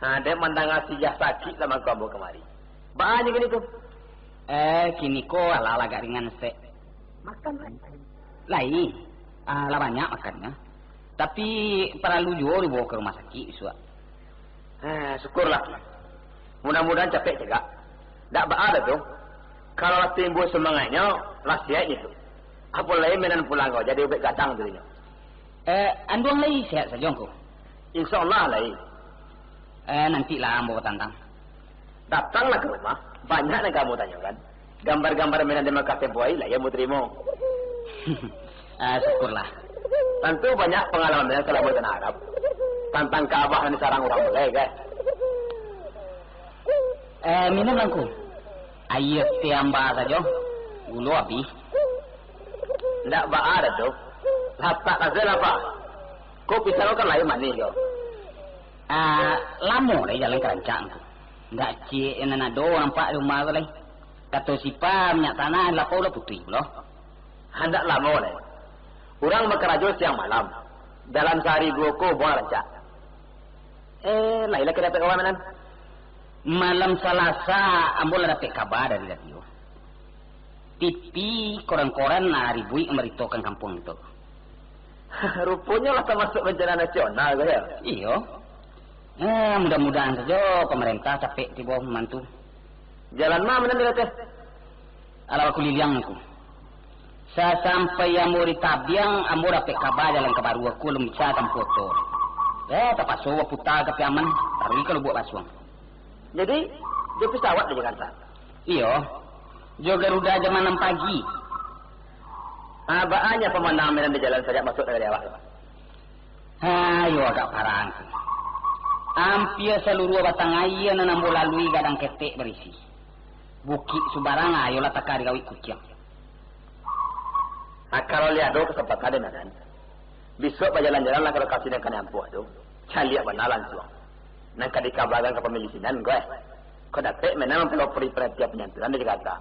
Ha, dek mandanga si Jah sakik lah mangko ambo kamari. Baa nyo kini tu? Eh, kini ko alah agak ringan sek. Makan lai? Lai. Ah, lah banyak makannyo. Tapi, paralu juo dibawo ka rumah sakik bisuak. Ah, syukurlah. Mudah-mudahan capek cegak. Dak baa doh tu. Kalau lah timbua sumangaiknyo, lah siaiknyo tu. Apo lai Menan pulang ko, jadi ubek gadang tu inyo. Eh, anduang lai sihat sajo, Ngku? Insya Allah lai. Eh, nantilah ambo batantang. Datanglah ka rumah, banyak nan ka ambo tanyokan. Gambar-gambar Menan di Makkah tempo ari lah ambo tarimo. Ah, syukurlah. Tantu banyak pangalaman Menan salamo di tanah Arab. Tantang Ka'bah nan disarang urang bulai, kan? Eh, minumlah, Ngku. Aia teh amba sajo, gulo abih. Ndak baa doh tu. Latak sajo lah, Pak. Ko pisang ko kan lai manih ko. Ah, lamo lai jalan ka rancak, Ngku. Ndak ciek nan ado nampak di rumah ko lai. Kato Sipa, minyak tanah lapau lah putuih pulo. Handak lamo lai. Urang bakarajo siang malam. Dalam sahari duo ko buang rancak. Eh, lai lah ka dapek kawan, Menan? Malam Salasa, ambo lah dapek kaba dari radio. T V, koran-koran lah ribuik mambaritokan kampuang kito. Ruponyo lah tamasuak bancana nasional ko, yo? Iyo. Eh, mudah-mudahan sajo pamarentah capek tibo mambantu. Jalan ma Menan di ateh? Alah bakuliliang, Ngku. Sasampai ambo di Tabiang, ambo dapek kaba jalan ka Baruah ko alun bisa tampuah oto. Eh, tapaso baputa ka Piaman, taruih ka Lubuak Basuang. Jadi, jo pisawat dari Jakarta? Iyo, jo Garuda jam anam pagi. Ah, baa nyo pamandangan Medan di jalan sajak masuak nagari awak tu? Ha, iyo agak parang. Ampia saluruah batang aia nan ambo lalui gadang ketek barisi. Bukik subarang ayo lah taka digawik kuciang. Ha, kalau lai ado kasempatan dek Medan, bisuak bajalan-jalanlah ka lokasi nan kanai ampuah tu. Caliak bana lansuang. Nan ka dikabakan ka pamilih sinan ko, eh. Ko dapek Medan mampalopori paratian panyantunan di Jakarta.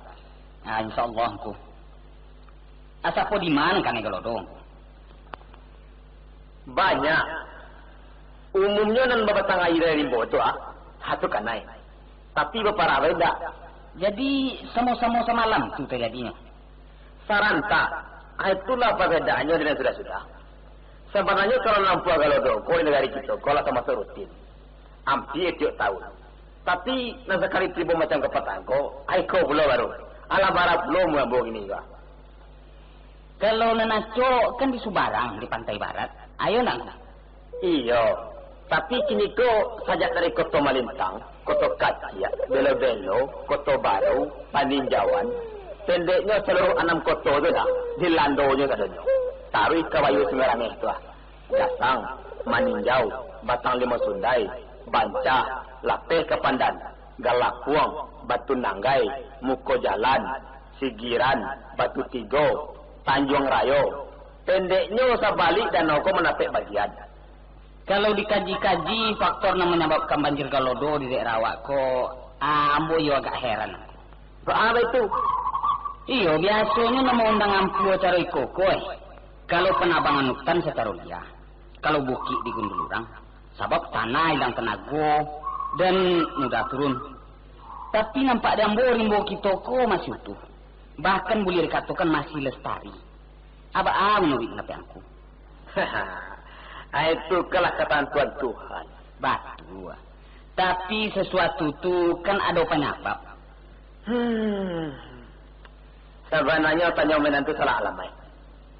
Ha, insya Allah, Ngku. Asa po di ma nan kanai galodo, Ngku? Banyak. Umumnyo nan babatang aia dari rimbo tu, ah, ha tu kanai. Tapi baparak bae indak. Jadi, samo-samo samalam tu tajadinyo? Sarantak. Ah, itulah parbedaannyo dengan sudah-sudah. Sabananyo kalau nan ampuah galodo ko di nagari kito ko lah tamasuak rutin. Ampia tiok taun. Tapi, nan sakali tibo macam kapatang ko, ah, iko pulo baru. Alah bara pulo umua ambo kini ko. Kalau nan acok kan di subarang, di pantai barat. Ayo ndak, Ngku? Iyo. Tapi kiniko sajak dari Koto Malintang, Koto Kaciak, Belo-Belo, Koto Baru, Paninjauan, pendeknyo saluruah anam koto tu lah, dilandonyo sadonyo. Taruih ka Bayu Sungai Rangeh tu lah. Gasang, Maninjau, Batang Limau Sundai, Bancah, Lapeh Kapandan, Galapuang, Batu Nanggai, Muko Jalan, Sigiran, Batu Tigo, Tanjuang Rayo. Pendeknyo, sabalik danau ko mandapek bagian. Kalau dikaji-kaji faktor nan manyababkan banjir galodo di daerah awak ko, ah, ambo iyo agak heran. Baa baitu? Iyo, biasonyo nan maundang ampuah caro iko ko, eh. Kalau panabangan utan sacaro liya, kalau bukik digundul urang, sabab tanah ilang tanago dan mudah turun. Tapi nampak di ambo rimbo kito ko masih utuh, bahkan buliah dikatokan masih lestari. Baa manuruik pandapek Angku? Itu kalah katantuan Tuhan. Batua. Tapi sasuatu tu kan ado panyabab. Hmm. Sabananyo tanyo Menan tu salah alamaik.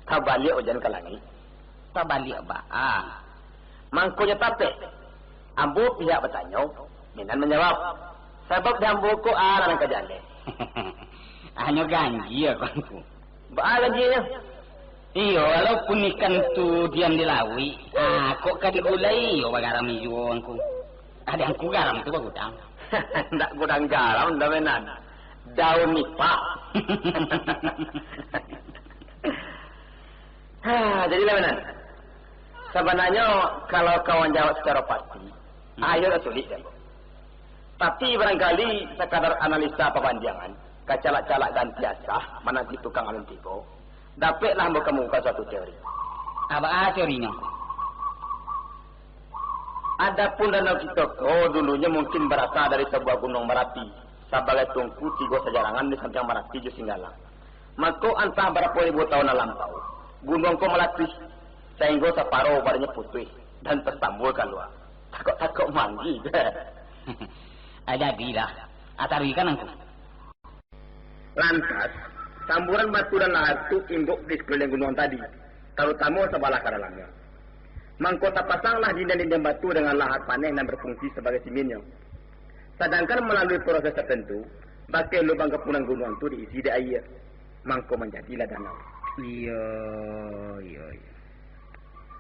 Tabaliak ujan ka langik. Tabaliak baa? Mangkonyo tapek. Ambo pihak batanyo, Menan manjawab. Sabab di ambo ko alah nan ka jaleh. Hanyo ganjia ko Angku. Baa ganjianyo? Iyo, walaupun ikan tu diam di lauik, ah, kok ka digulai, iyo bagaram juo Angku. Ado Angku garam tu bagudang. Ndak gudang garam doh, Menan. Daun nipah. Ha, jadilah, Menan. Sabananyo, kalau kawan jawab sacaro pasti, hmm, ayo lah sulik, kan? Tapi barangkali sakadar analisa pabandiangan, kacalak-calak ganti asah, mananti tukang alun tibo, dapeklah ambo kamukokan suatu teori. Apo teorinyo? Adapun danau kito ko dulunyo mungkin barasa dari sabuah gunuang barapi, sabagai tungku tigo sajarangan di sampiang Marapi jo Singgalang. Mako, antah barapo ribu taun nan lampau, Gunuang ko malatuih, sainggo saparo badanyo putuih, dan tasambul kalua. Takok-takok manggih. Ah, jadilah. Ah, taruihkan angku. Lantas, samburan batu dan lahar tu inggok di sakuliliang gunuang tadi, tarutamo sabalah ka dalamnyo. Mangko tapasanglah dindiang-dindiang batu dengan lahar paneh nan berfungsi sabagai siminnyo. Sadangkan malalui proses tertentu, bakeh lubang kapunan gunuang tu diisi dek aia, mangko manjadilah danau. Iyo, iyo, iyo.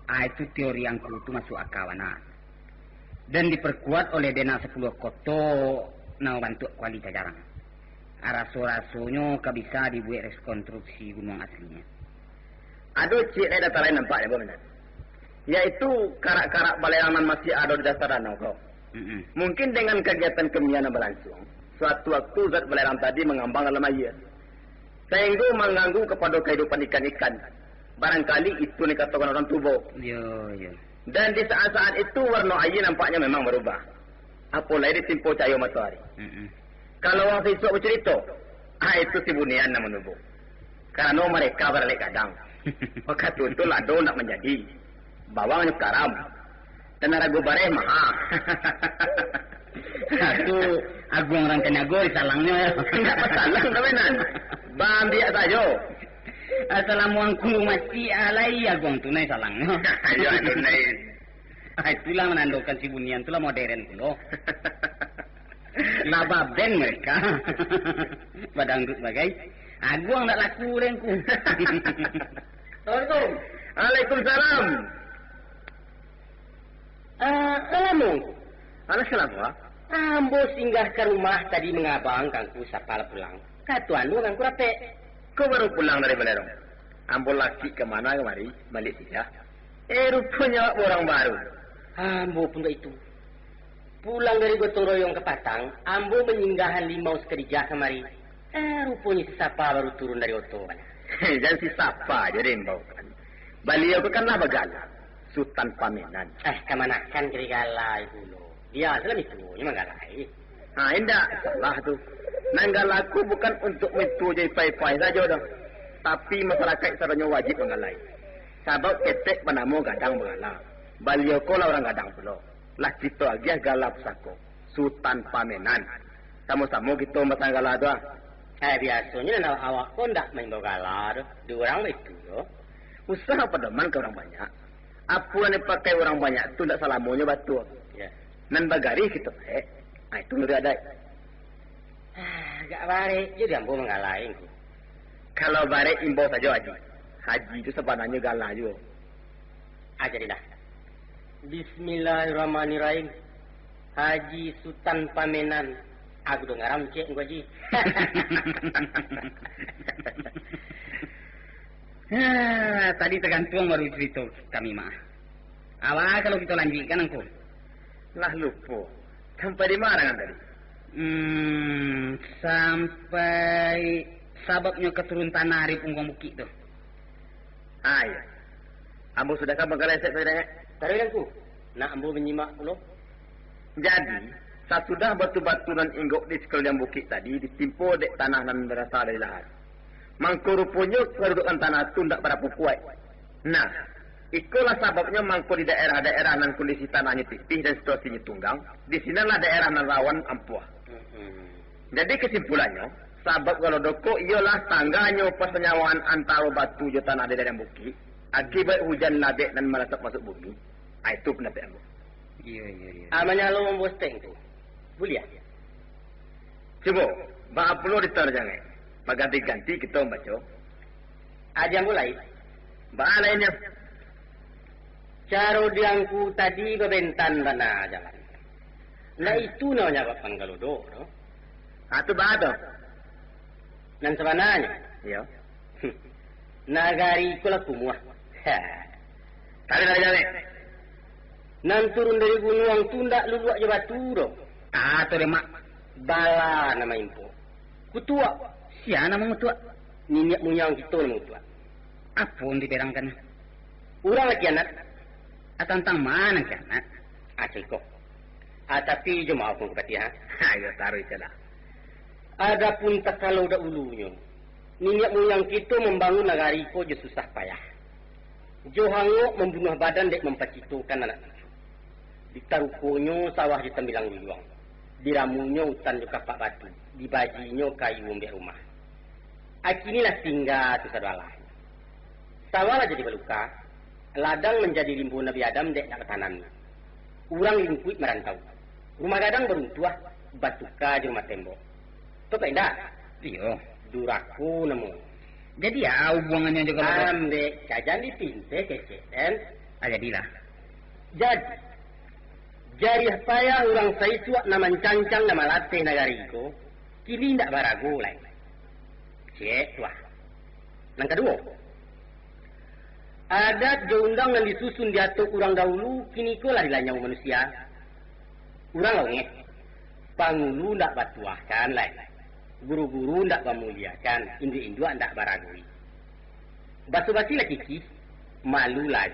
Ah, itu teori angku tu masuk aka bana. Dan diperkuat oleh denah sapuluah koto nan bantuak kuali cajarang. Ah, raso-rasonyo ka bisa dibuek rekonstruksi gunuang aslinyo. Ado ciek lai data lain nampaknyo, Bang Minan. Yaitu karak-karak balerang nan masih ado di dasar danau ko. Mm-mm. Mungkin dengan kagiatan kimia nan balansuang, suatu waktu zat balerang tadi mangambang dalam aia, sainggo mangganggu kapado kahidupan ikan-ikan. Barangkali itu nan dikatokan urang tubo. Yo, yo. Dan di saat-saat itu warno aia nampaknyo memang barubah. Apo lai ditimpo cahayo matoari. Mm-mm. Kalau urang sisuak bacarito, ah, itu si bunian nan manubo. Karano mareka baralek gadang. Wakatu tu lado ndak manjadi. Bawangnyo karam. Dan harago bareh maha. Itu aguang urang kaniago disalangnyo, yo. Ndak basalang doh, Minan. Baambiak sajo. Ah, salamo angku masih alai aguang tu nai salangnyo. Yo, anu nai. Ah, itulah manandokan si bunian tu lah moderen pulo. Lah baben mereka. Badangdut bagai. Aguang ndak laku deh, angku. Assalamualaikum. Waalaikumsalam. Ah, alah, Mong. Alah, salamuah. Ambo singgah ka rumah tadi mangabang ka angku sapa lah pulang. Kato anu ka angku rapek. Ko baru pulang dari Balerong? Ambo lakik ka mana kamari, baliak singgah. Eh, ruponyo awak urang baru. Ambo pun baitu. Pulang dari gotong royong ka Patang, ambo manyinggahan limau sakadijah kamari. Eh, ruponyo si Sapa baru turun dari oto bana. Jan si Sapa jo deh imbaukan. Baliau ko kan lah bagala, Sutan Pamenan. Eh, kamanakan kiri gala itu lo. Dia salah itu, nyo manggalai. Ha, indak salah tu. Nan gala ko bukan untuak mintuo jo ipai-ipai sajo doh. Tapi masarakaik sadonyo wajib manggalai. Sabab ketek banamo gadang bagala. Baliau ko lah urang gadang pulo. Lah kito agiah gala pusako, Sutan Pamenan. Samo-samo kito mamasang gala tu, ah. Eh, biasonyo nan awak-awak ko ndak maimbau gala doh. Di urang baitu doh. Usah padoman ka urang banyak. Apo nan dipakai urang banyak tu ndak salamonyo batua. Ya. Nan bagarih kito paek, ah, itu nuruik adaik. Ah, agak barek jo di ambo manggalai, angku. Kalau barek, imbau sajo, Haji. Haji tu sabananyo gala juo. Ah, jadilah. Bismillahirrahmanirrahim. Haji Sutan Pamenan. Aku dong ngaram cek, angku Haji. Ah, tadi tagantuang baru carito kami mah. Alah, kalau kito lanjuikkan, angku. Lah lupo. Sampai di ma kan tadi? Hmm, sampai sababnyo ka turun tanah dari pungguang bukik tu. Ah, iyo. Ambo sudahkan manggalai sek tadi, eh? Taruih, angku. Nak ambo manyimak pulo. Jadi, sasudah batu-batu nan inggok di sakuliliang bukik tadi ditimpo dek tanah nan barasa dari lahar, mangko ruponyo kadudukan tanah tu ndak barapo kuaik. Nah, ikolah sababnyo mangko di daerah-daerah nan kondisi tanahnyo tipih dan situasinyo tunggang, di sinanlah daerah nan rawan ampuah. Mm-mm. Jadi, kesimpulannyo, sabab galo doko iyolah tangganyo pasanyawangan antaro batu jo tanah di ladang bukik, akibat hujan labek nan malasap masuak bumi. Ah, itu pandapek ambo. Iyo, iyo, iyo. Ah, manyalo mambuek steng tu. Buliah. Cubo, baa pulo ditarjang, eh? Baganti-ganti kito mambaco. Aja mulai. Baa lainnyo? Caro di angku tadi babentan bana jalan. Nah, itu nan manyababkan galodo tu. Ah, tu baa tu? Nan sabananyo. Iyo. Nagari ko lah kumuah. Ha. Tarik, tarik, tarik. Nan turun dari gunuang tu ndak luluak jo batu doh. Ah, tu deh, Mak. Bala nan maimpok. Kutuak. Sia nan mangutuak? Niniak muyang kito nan mangutuak. Apo nan diberangkan? Urang lah kianat. Ah, tantang ma nan kianat? Ah, cako. Ah, tapi jo maoh, Angku Patiah, ha? Ha, iyo, taruih se lah. Adopun takalo dahulunyo, niniak muyang kito mambangun nagari ko jo susah payah. Jo hangok mambunuah badan dek mampacitokan anak cucu. Ditarukonyo sawah jo tambilang rujuang, diramunyo utan jo kapak batu, dibajinyo kayu ombek rumah. Akini lah tingga tu sado alah. Sawah lah jadi baluka, ladang manjadi rimbo Nabi Adam dek nak batanam. Urang limpuik marantau. Rumah gadang baruntuah, batuka jo rumah tembok. Tau indak? Iyo. Durako namo. Jadi, a hubuangannyo jo kalau... Ambek, ka jan dipinteh kecek, kan? Ah, jadilah. Jadi, jariah payah urang saisuak nan mancancang, nan malateh nagari ko, kini indak barago lai. Cek tu ah. Nan kaduo, adat jo undang nan disusun diatok urang dahulu, kini ko lah dilanyau manusia. Urang lah ungeh. Pangulu ndak batuahkan lai. Guru-guru ndak bamuliakan, induak-induak ndak baragoi. Baso-basi lah kikih, malu lai.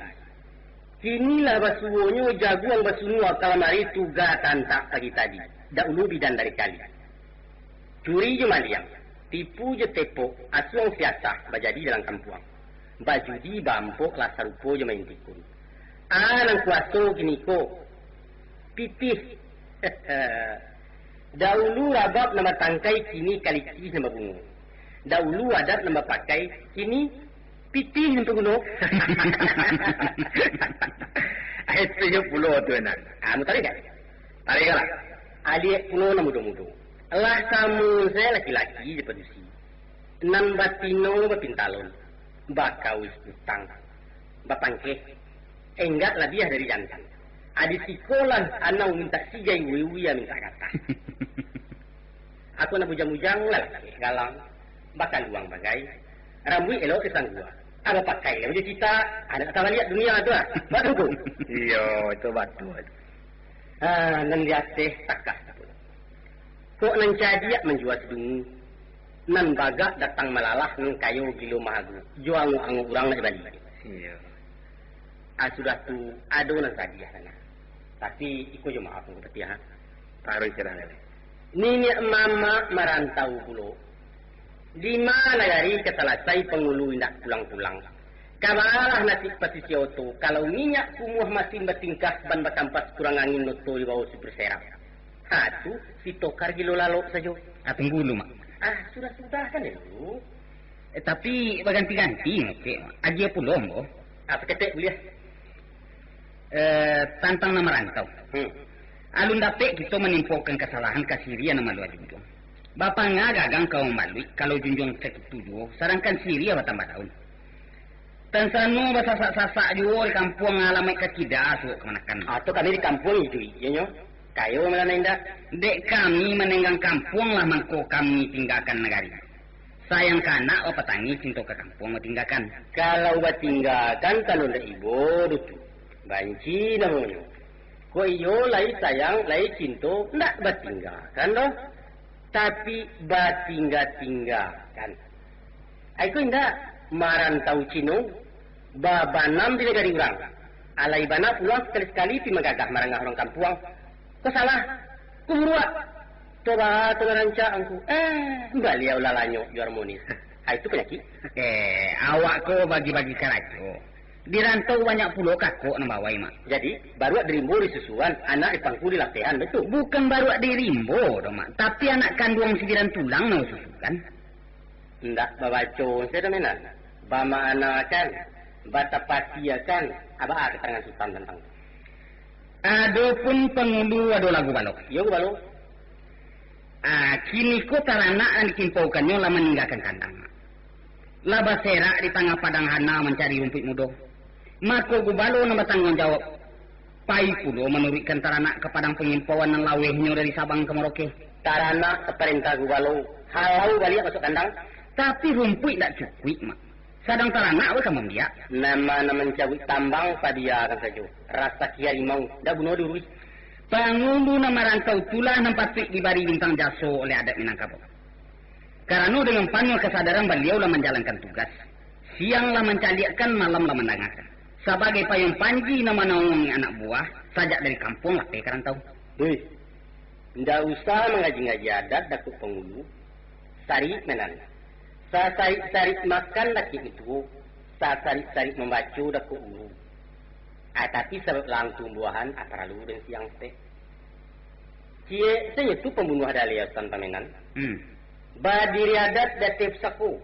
Kini lah basuonyo jaguang basunua kalamari tuga tantak pagi tadi, dahulu bidan dari kali. Curi jo maliang, tipu jo tepok, asuang siasah bajadi dalam kampuang. Bajudi baampok lah sarupo jo main tikun. A nan kuaso kini ko, pitih. Dahulu rabab nan batangkai, kini kalikih nan babungo. Dahulu adat nan bapakai, kini pitih nan taguno. Itu jo pulo tu, Nan. Ah, mutarik kan? Tarik lah. Aliak pulo nan mudo-mudo. Lah samo se laki-laki jo padusi. Nan batino bapintalon, bakawih utang, bapangkeh, enggak labiah dari jantan. Adi sikolah anau mintak sigai, uwi-uwi mintak gatah. Aku nak bujang-bujang lah, galang, bakaluang bagai, rambuik elok disanggua. Ado pakai lah baju cita, anak ka baliak dunia tu ah. Batua ko? Iyo, itu batua. Ah, nan di ateh takah. Kok nan cadiak manjua sidungu, nan bagak datang malalah, nan kayo gilo mahagu, jo angok-angok urang nak dibali. Iyo. Ah, sudah tu, ado nan sadiah sana. Tapi, iko jo maaf, Angku Patiah, ha. Taruih sirah lele. Niniak mamak marantau pulo. Di ma nagari ka salasai pangulu indak pulang-pulang. Ka baalah nasib pasisia oto, kalau minyak kumuah masin batingkah, ban bakampas kurang angin, oto dibawo supir serap. Ha, tu si Tokar gilo lalok sajo. Ah, tunggu dulu, Mak. Ah, sudah-sudah kan dulu. Eh, tapi baganti-ganti ngecek, Mak. Agiah pulo, ambo. Ah, saketek buliah. Eh, tantang nan marantau. Hmm. Alun dapek kito manimpokan kasalahan ka siriah nan maluah junjuang. Bapangah gagang ka mambaluik, kalau junjuang sakitu juo, sadangkan siriah batambah daun. Tansano basasak-sasak juo di kampuang, alamaik ka kida, suok kamanakan. Atau kami di kampuang iduik, iyo nyo? Kayo malah nan indak. Dek kami manenggang kampuang lah, mangko kami tinggakan nagari. Sayang ka anak, bapatangi, cinto ka kampuang, batinggakan. Kalau batinggakan, kalau ndak ibo tu, banci namonyo. Kok iyo, lai sayang, lai cinto, ndak batinggakan doh. Tapi batingga-tinggakan. Ai ko indak, marantau Cino, babanam di nagari urang. Alai bana pulang sakali-sakali pi magagah marangah urang kampuang. Ko salah, ko buruak. Toba tu lah rancak angku. Eh, baliau lah lanyok jo harmonis. Ah, itu panyakik. Eh, awak ko bagi-bagi karajo. Di rantau banyak pulo kakok nan bawai, Mak. Jadi, baruak di rimbo disusuan, anak di pangku dilapehan, betul? Bukan baruak di rimbo doh, Mak. Tapi anak kanduang sibiran tulang nan susukan. Ndak babaco se doh, Menan. Bama'anakan, batapatiakan, aba a katangan Sutan tantang tu. Adopun pangulu ado lah gubalo. Iyo, gubalo. Ah, kini ko taranak nan dikimpaukannyo lah maninggakan kandang. Lah baserak di tangah padang hana mancari rumpuik mudo. Mako gubalo nan batangguang jawab, pai pulo manuruikkan taranak ka padang pangimpauan nan lawehnyo dari Sabang ka Merauke. Taranak taparentah gubalo, halau baliak masuak kandang. Tapi rumpuik ndak cukuik, Mak. Sadang taranak weh ka mambiak. Nama nan mancabuik tambang, padiakan sajo. Rasaki harimau, ndak guno diuruih. Pangulu nan marantau tulah nan patuik dibari bintang jaso oleh adat Minangkabau. Karano dengan panuah kasadaran baliau lah manjalankan tugas. Siang lah mancaliakkan, malam lah mandangakan. Sabagai payuang panji nan manaungi anak buah, sajak dari kampuang lapeh ka rantau. Hei, ndak usah mangaji-ngaji adat Datuak Pangulu. Sarik Menan. Sasarik-sarik makan dakek mituo. Tasarik-sarik mambaco dakok guru. Ah, tapi sabab lam tumbuahan, ah, paralu den siang saketek. Ciek sajo tu pambunuah daleh Sutan Pamenan. Hmm. Badiri adat di ateh pusako.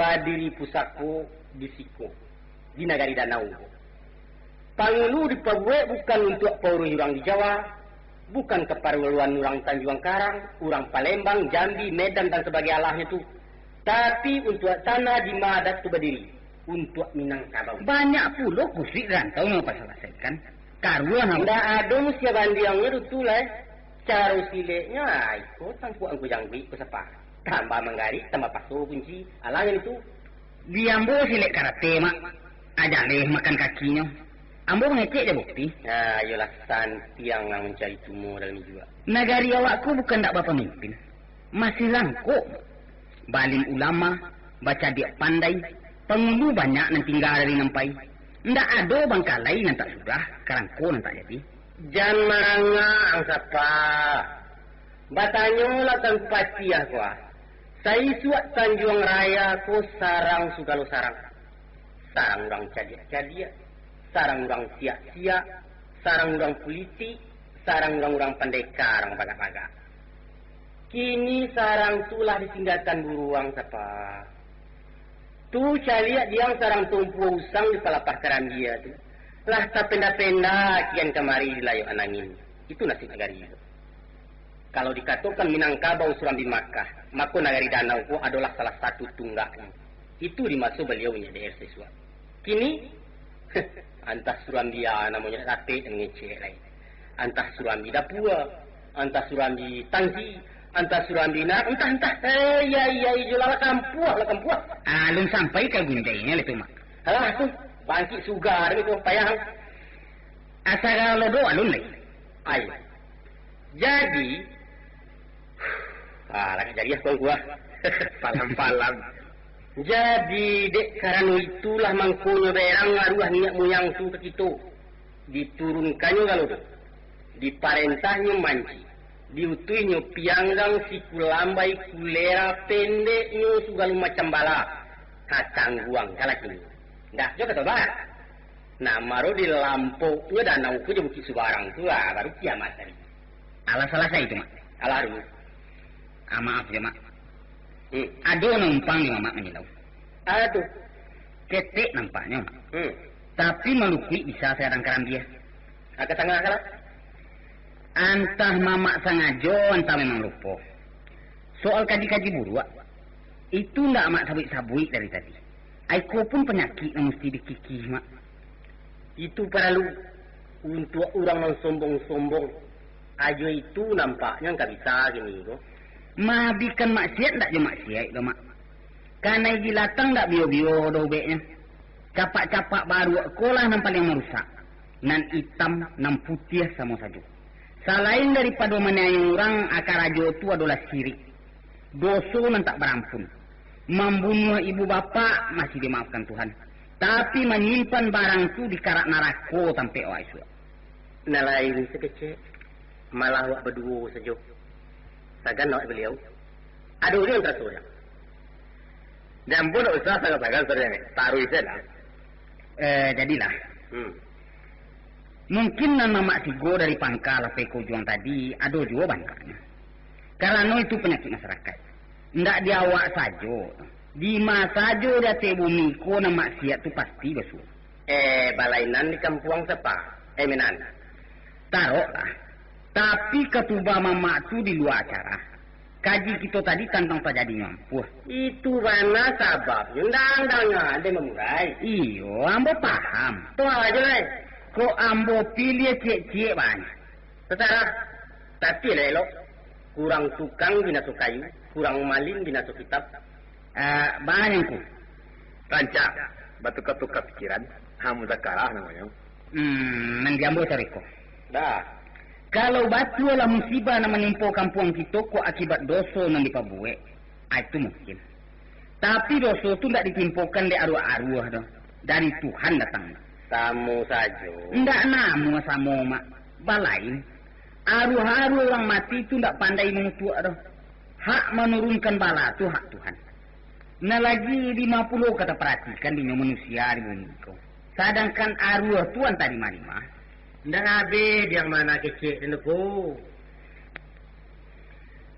Badiri pusako di siko, di nagari danau. Pangulu dipabuek bukan untuak pauruih urang di Jawa, bukan kaparluan urang Tanjuang Karang, urang Palembang, Jambi, Medan, dan sabagai alahnyo tu, tapi untuak tanah di ma adat tu badiri, untuak Minangkabau. Banyak pulo kusuik rantau nan bapasalasaikan. Karuah nan Ndak ado musia bandiangnyo tu, tu lai. Caro sileknyo, ah, iko tangkuak angku jangguik ko sapa. Tambah manggarik, tambah paso kunci. Alah nan itu. Di ambo silek karate, Mak. Ajaleh makan kakinyo. Ambo mangecek jo bukti. Nah, iyolah santiang nan mancari tumo dalam ijuak. Nagari awak ko bukan ndak bapamimpin. Masih langkok. Baalim ulama, bacadiak pandai, pangulu banyak nan tingga dari nan pai. Ndak ado bangkalai nan tak sudah, karangko nan tak jadi. Jan marangak ang sapa. Batanyolah ka Angku Patiah ko ah. Saisuak Tanjuang Raya ko sarang sugalo sarang. Sarang urang cadiak-cadiak, sarang urang siak-siak, sarang urang pulitik, sarang urang-urang pandeka, urang bagak-bagak. Kini sarang tu lah disinggakan buruang sapa. Tu caliak diang sarang tumpua usang di palapah karambia tu. Lah tapenda-penda kian kamari di layok anangin. Itu nasib nagari tu. Kalau dikatokan Minangkabau Surambi Makkah, mako nagari Danau ko adolah salah satu tunggaknyo. Itu di maso baliau indak di R C Suak. Kini, antah Surambi a namonyo dak dapek dan ngecek lai. Antah Surambi Dapua, antah Surambi Tangki, antah Surambi Narak, antah, antah. Eh, iya, iya, iya, lah kampuah, lah kampuah. Alun sampai ka gundainyo lah tu, Mak. Alah tu, bangkik sugar ni tu, payah. Asa ka lodo alun lai. Ai. Jadi, ah, lagak jariah kuang kuah. Palam-palam. Jadi, dek karano itulah mangkonyo berang aruah niniak muyang tu ka kito. Diturunkannyo galo tu. Diparentahnyo manci. Diutuihnyo pianggang, siku lambai, kulera, pendeknyo sugalo macam bala. Ha, tangguang kalah kini. Ndak jo ka tobat. Nah, maro di lampoknyo danau tu jo Bukik Subarang tu, ah, baru kiamat tadi. Alah salasai tu, Mak. Alah dulu. Ah, maaf jo, Mak. Hmm. Ado nan numpang di Mamak manyilau. Ado tu. Ketek nampaknyo, Mak. Hmm. Tapi malukuik bisa sagadang karambia. Agak tangah kalah. Antah Mamak sangajo, antah memang lupo. Soal kaji-kaji buruak, itu ndak Amak sabuik-sabuik dari tadi. Aiko pun panyakik nan musti dikikih, Mak. Itu paralu untuak urang nan sombong-sombong. Ajo itu nampaknyo ka bisa kini ko. Maabihkan maksiat ndak jo maksiat doh, Mak. Kanai jilatang ndak bio-bio doh ubeknyo. Capak-capak baruak ko lah nan paliang marusak. Nan itam, nan putiah samo sajo. Salain daripado maniayo urang, a karajo tu adolah sirik. Doso nan tak barampun. Mambunuah ibu bapak masih dimaafkan Tuhan. Tapi manyimpan barang tu di karak narako tampek awak isuak. Nan lain sakecek, malah awak baduo sajo. Sagan awak baliau. Ado urang taraso, yo. Jan pun dak usah sagan-sagan, Saudara. Taruih sajolah. Eh, jadilah. Hmm. Mungkin nan Mamak sigo dari pangka lapeh ka ujuang tadi, ado juo bantuaknyo. Karano itu panyakik masarakaik. Ndak di awak sajo. Di ma sajo di ateh bumi ko nan maksiat tu pasti basuo. Eh, balainan di kampuang sapa? Eh, Minan. Taroklah. Tapi katuba Mamak tu di lua acara. Kaji kito tadi tantang tajadinyo ampuah. Itu bana sababnyo, ndang-ndang ade mamurai. Iyo, ambo paham. Tu ajo lai. Kok ambo piliah ciek-ciek bana. Tasarah. Tapi lah elok. Kurang tukang binaso kayu, kurang malin binaso kitab. Ah, bana, Ngku. Rancak, batuka-tuka pikiran, ha, muzakarah namonyo. Hmm, nan di ambo caro iko. Dah. Kalau batua lah musibah nan manimpo kampuang kito ko akibat doso nan dipabuek, ah, itu mungkin. Tapi doso tu ndak ditimpokan dek aruah-aruah doh. Dari Tuhan datang. Samo sajo. Ndak namuah samo, Mak. Balain. Aruah-aruah urang mati tu ndak pandai mangutuak doh. Hak manurunkan bala tu hak Tuhan. Nan lagi limo puluah ka taparatikan dinyo manusia di bumi ko. Sadangkan aruah tu antah di ma-ma. Ndak abih diang mana kecek tu ko.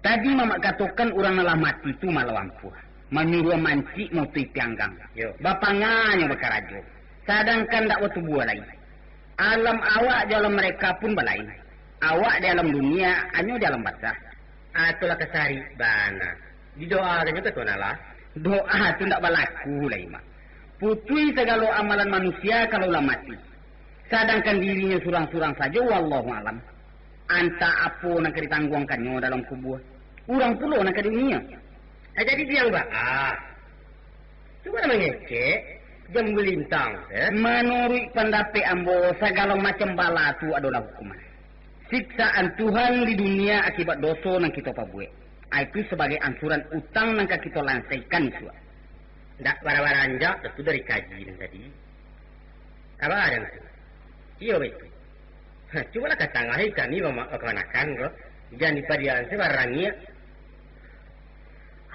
Tadi mamak katokan urang nan lah mati tu malah ampuah. Manyuruah mancik mautuih pianggang. Yo. Bapanganyo bakarajo. Sadangkan ndak batubuah lai. Alam awak jo alam mereka pun balain. Awak di alam dunia, anyo di alam barzah. Ah, itulah kasari bana. Didoakannyo ka Tuhan Allah. Doa tu ndak balaku lai, Mak. Putuih sagalo amalan manusia kalau lah mati. Sadangkan dirinyo surang-surang sajo, wallahu alam. Antah apo nan ka ditangguangkannyo dalam kubua. Urang pulo nan ka diuninyo. Ah, jadi diang baa. Cubo lah mangecek, jambu lintang, eh? Manuruik pandapek ambo, sagalo macam bala tu adolah hukuman. Siksaan Tuhan di dunia akibat doso nan kito pabuek. Itu sabagai ansuran utang nan ka kito lansaikan isuak. Ndak bara-baranjak tu dari kaji nan tadi. Kaba nan tu? Iyo, baitu. Ha, cubolah ka tangah kami mama-, kamanakan ko. Jan dipadiakan se barangiak.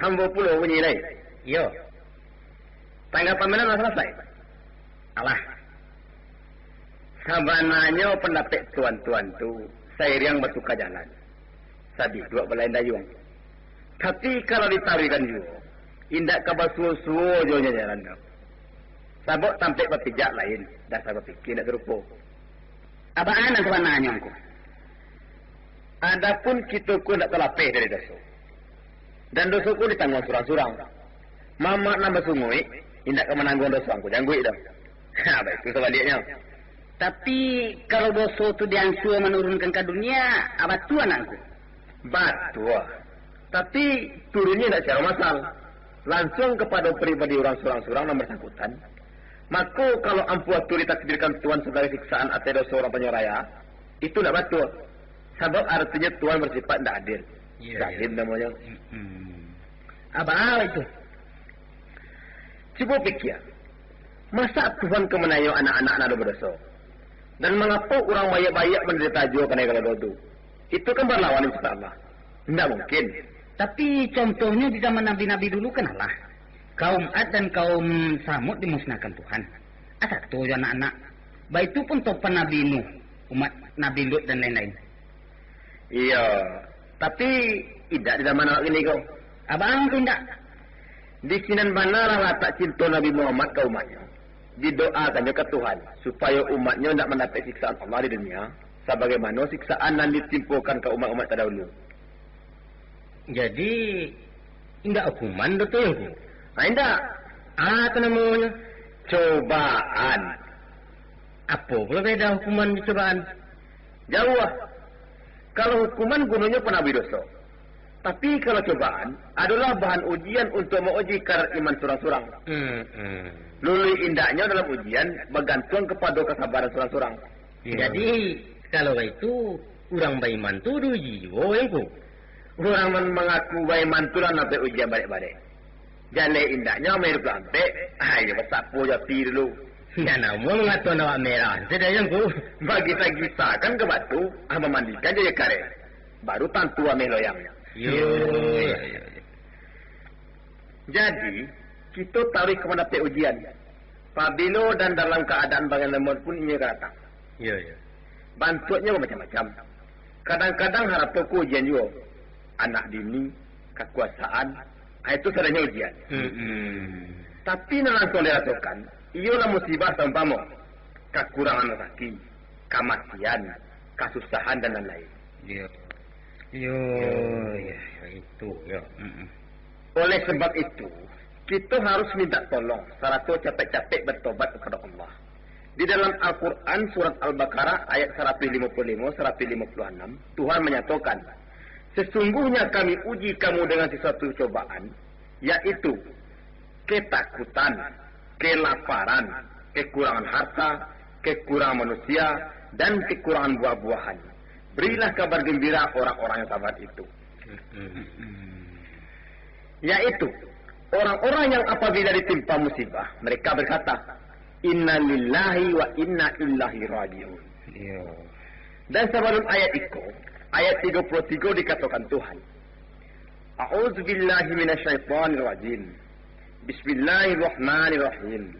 Ambo pulo bunyi lai. Iyo. Tanggapan mano lah salasai? Alah. Sabananyo pandapek tuan-tuan tu sairiang batuka jalan. Sabiduak balain dayuang. Tapi, kalau ditaruihkan juo, indak ka basuo-suo jo nyo jalan tu. Sabab tampek bapijak lain, dasar bapikia indak sarupo. Abaan nan sabananyo, Angku? Adapun kito ko indak talapeh dari doso. Dan doso ko ditangguang surang-surang. Mamak nan basunguik, indak ka manangguang doso Angku Jangguik doh. Ha, baitu sabaliaknyo. Tapi, kalau doso tu diansua manurunkan ka dunia, a batua, Angku? Batua. Tapi, turunnyo indak sacaro masal. Lansuang kapado pribadi urang surang-surang nan basangkutan. Mako, kalau ampuah tu ditakdirkan Tuhan sabagai siksaan ateh doso urang panyo raya, itu indak batua. Sabab aratinyo Tuhan basifat indak adil. Iyo, iyo. Zalim namonyo. Mm-mm. Abah itu. Cubo pikia, masa Tuhan ka manayok anak-anak nan badoso? Dan mangapo urang baiak-baiak mandarito juo kanai kalau tu? Itu kan barlawanan sipaik Allah. Indak mungkin. Tapi, contohnyo di zaman nabi-nabi dulu kan alah. Kaum Ad dan kaum Samud dimusnahkan Tuhan. Asa tu jo anak-anak. Baitu pun topan Nabi Nuh, umat Nabi Lut dan lain-lain. Iyo, tapi indak di zaman awak kini ko. Abang tu indak. Di sinan banalah latak cinto Nabi Muhammad ka umatnyo. Didoakannyo ka Tuhan, supayo umatnyo indak mandapek siksaan Allah di dunia, sabagaimano siksaan nan ditimpokan ka umat-umat tadahulu. Jadi, indak hukuman tu, Tuanku? Ah, indak. Ah, tu namonyo? Cobaan. Apo pulo beda hukuman jo cobaan? Jauah. Kalau hukuman gunonyo panabui doso. Tapi kalau cobaan, adolah bahan ujian untuak mauji kadar iman surang-surang. Hmm, hmm. Lului indaknyo dalam ujian bagantuang kapado kasabaran surang-surang. Iyo. Jadi, kalau baitu, urang baiman tu diuji juo, Tuanku? Urang nan mangaku baiman tu lah nampek ujian barek-barek. Jaleh indaknyo amai duo puluah ampek, ah, iyo basapo jo api dulu. Jan namuah mangatoan awak merah, sudah, Tuanku. Bagisa-gisakan ka batu, ah, mamandikan jo aia kareh. Baru tantu ameh loyangnyo. Iyo, iyo, iyo, iyo. Jadi, kito taruih ka mandapek ujian. Pabilo dan dalam kaadaan bagaimanampun inyo ka datang. Iyo, iyo. Bantuaknyo bamacam-macam. Kadang-kadang harato ko ujian juo. Anak bini, kakuasaan, ah, itu sadonyo ujian. Mm-mm. Tapi nan lansuang dirasokan, iyolah musibah saumpamo kakurangan rasaki, kamatian, kasusahan, dan lain-lain. Iyo. Iyo, iyo, itu, iyo. Mm-mm. Oleh sebab itu, kito harus minta tolong, sarato capek-capek batobat kapado Allah. Di dalam Al-Quran, surat Al-Baqarah, ayat saratuih limo puluah limo, saratuih limo puluah anam, Tuhan manyatokan, "Sesungguhnya Kami uji kamu dengan sesuatu cobaan, yaitu ketakutan, kelaparan, kekurangan harta, kekurangan manusia, dan kekurangan buah-buahan. Berilah kabar gembira orang-orang yang sabar itu." Yaitu orang-orang yang apabila ditimpa musibah, mereka berkata, "Inna lillahi wa inna ilaihi raji'un." Iyo. Dan sabalum ayat iko, ayat tigo puluah tigo dikatokan Tuhan, "A'udzubillahi minasyaitonirrajim. Bismillahirrahmanirrahim.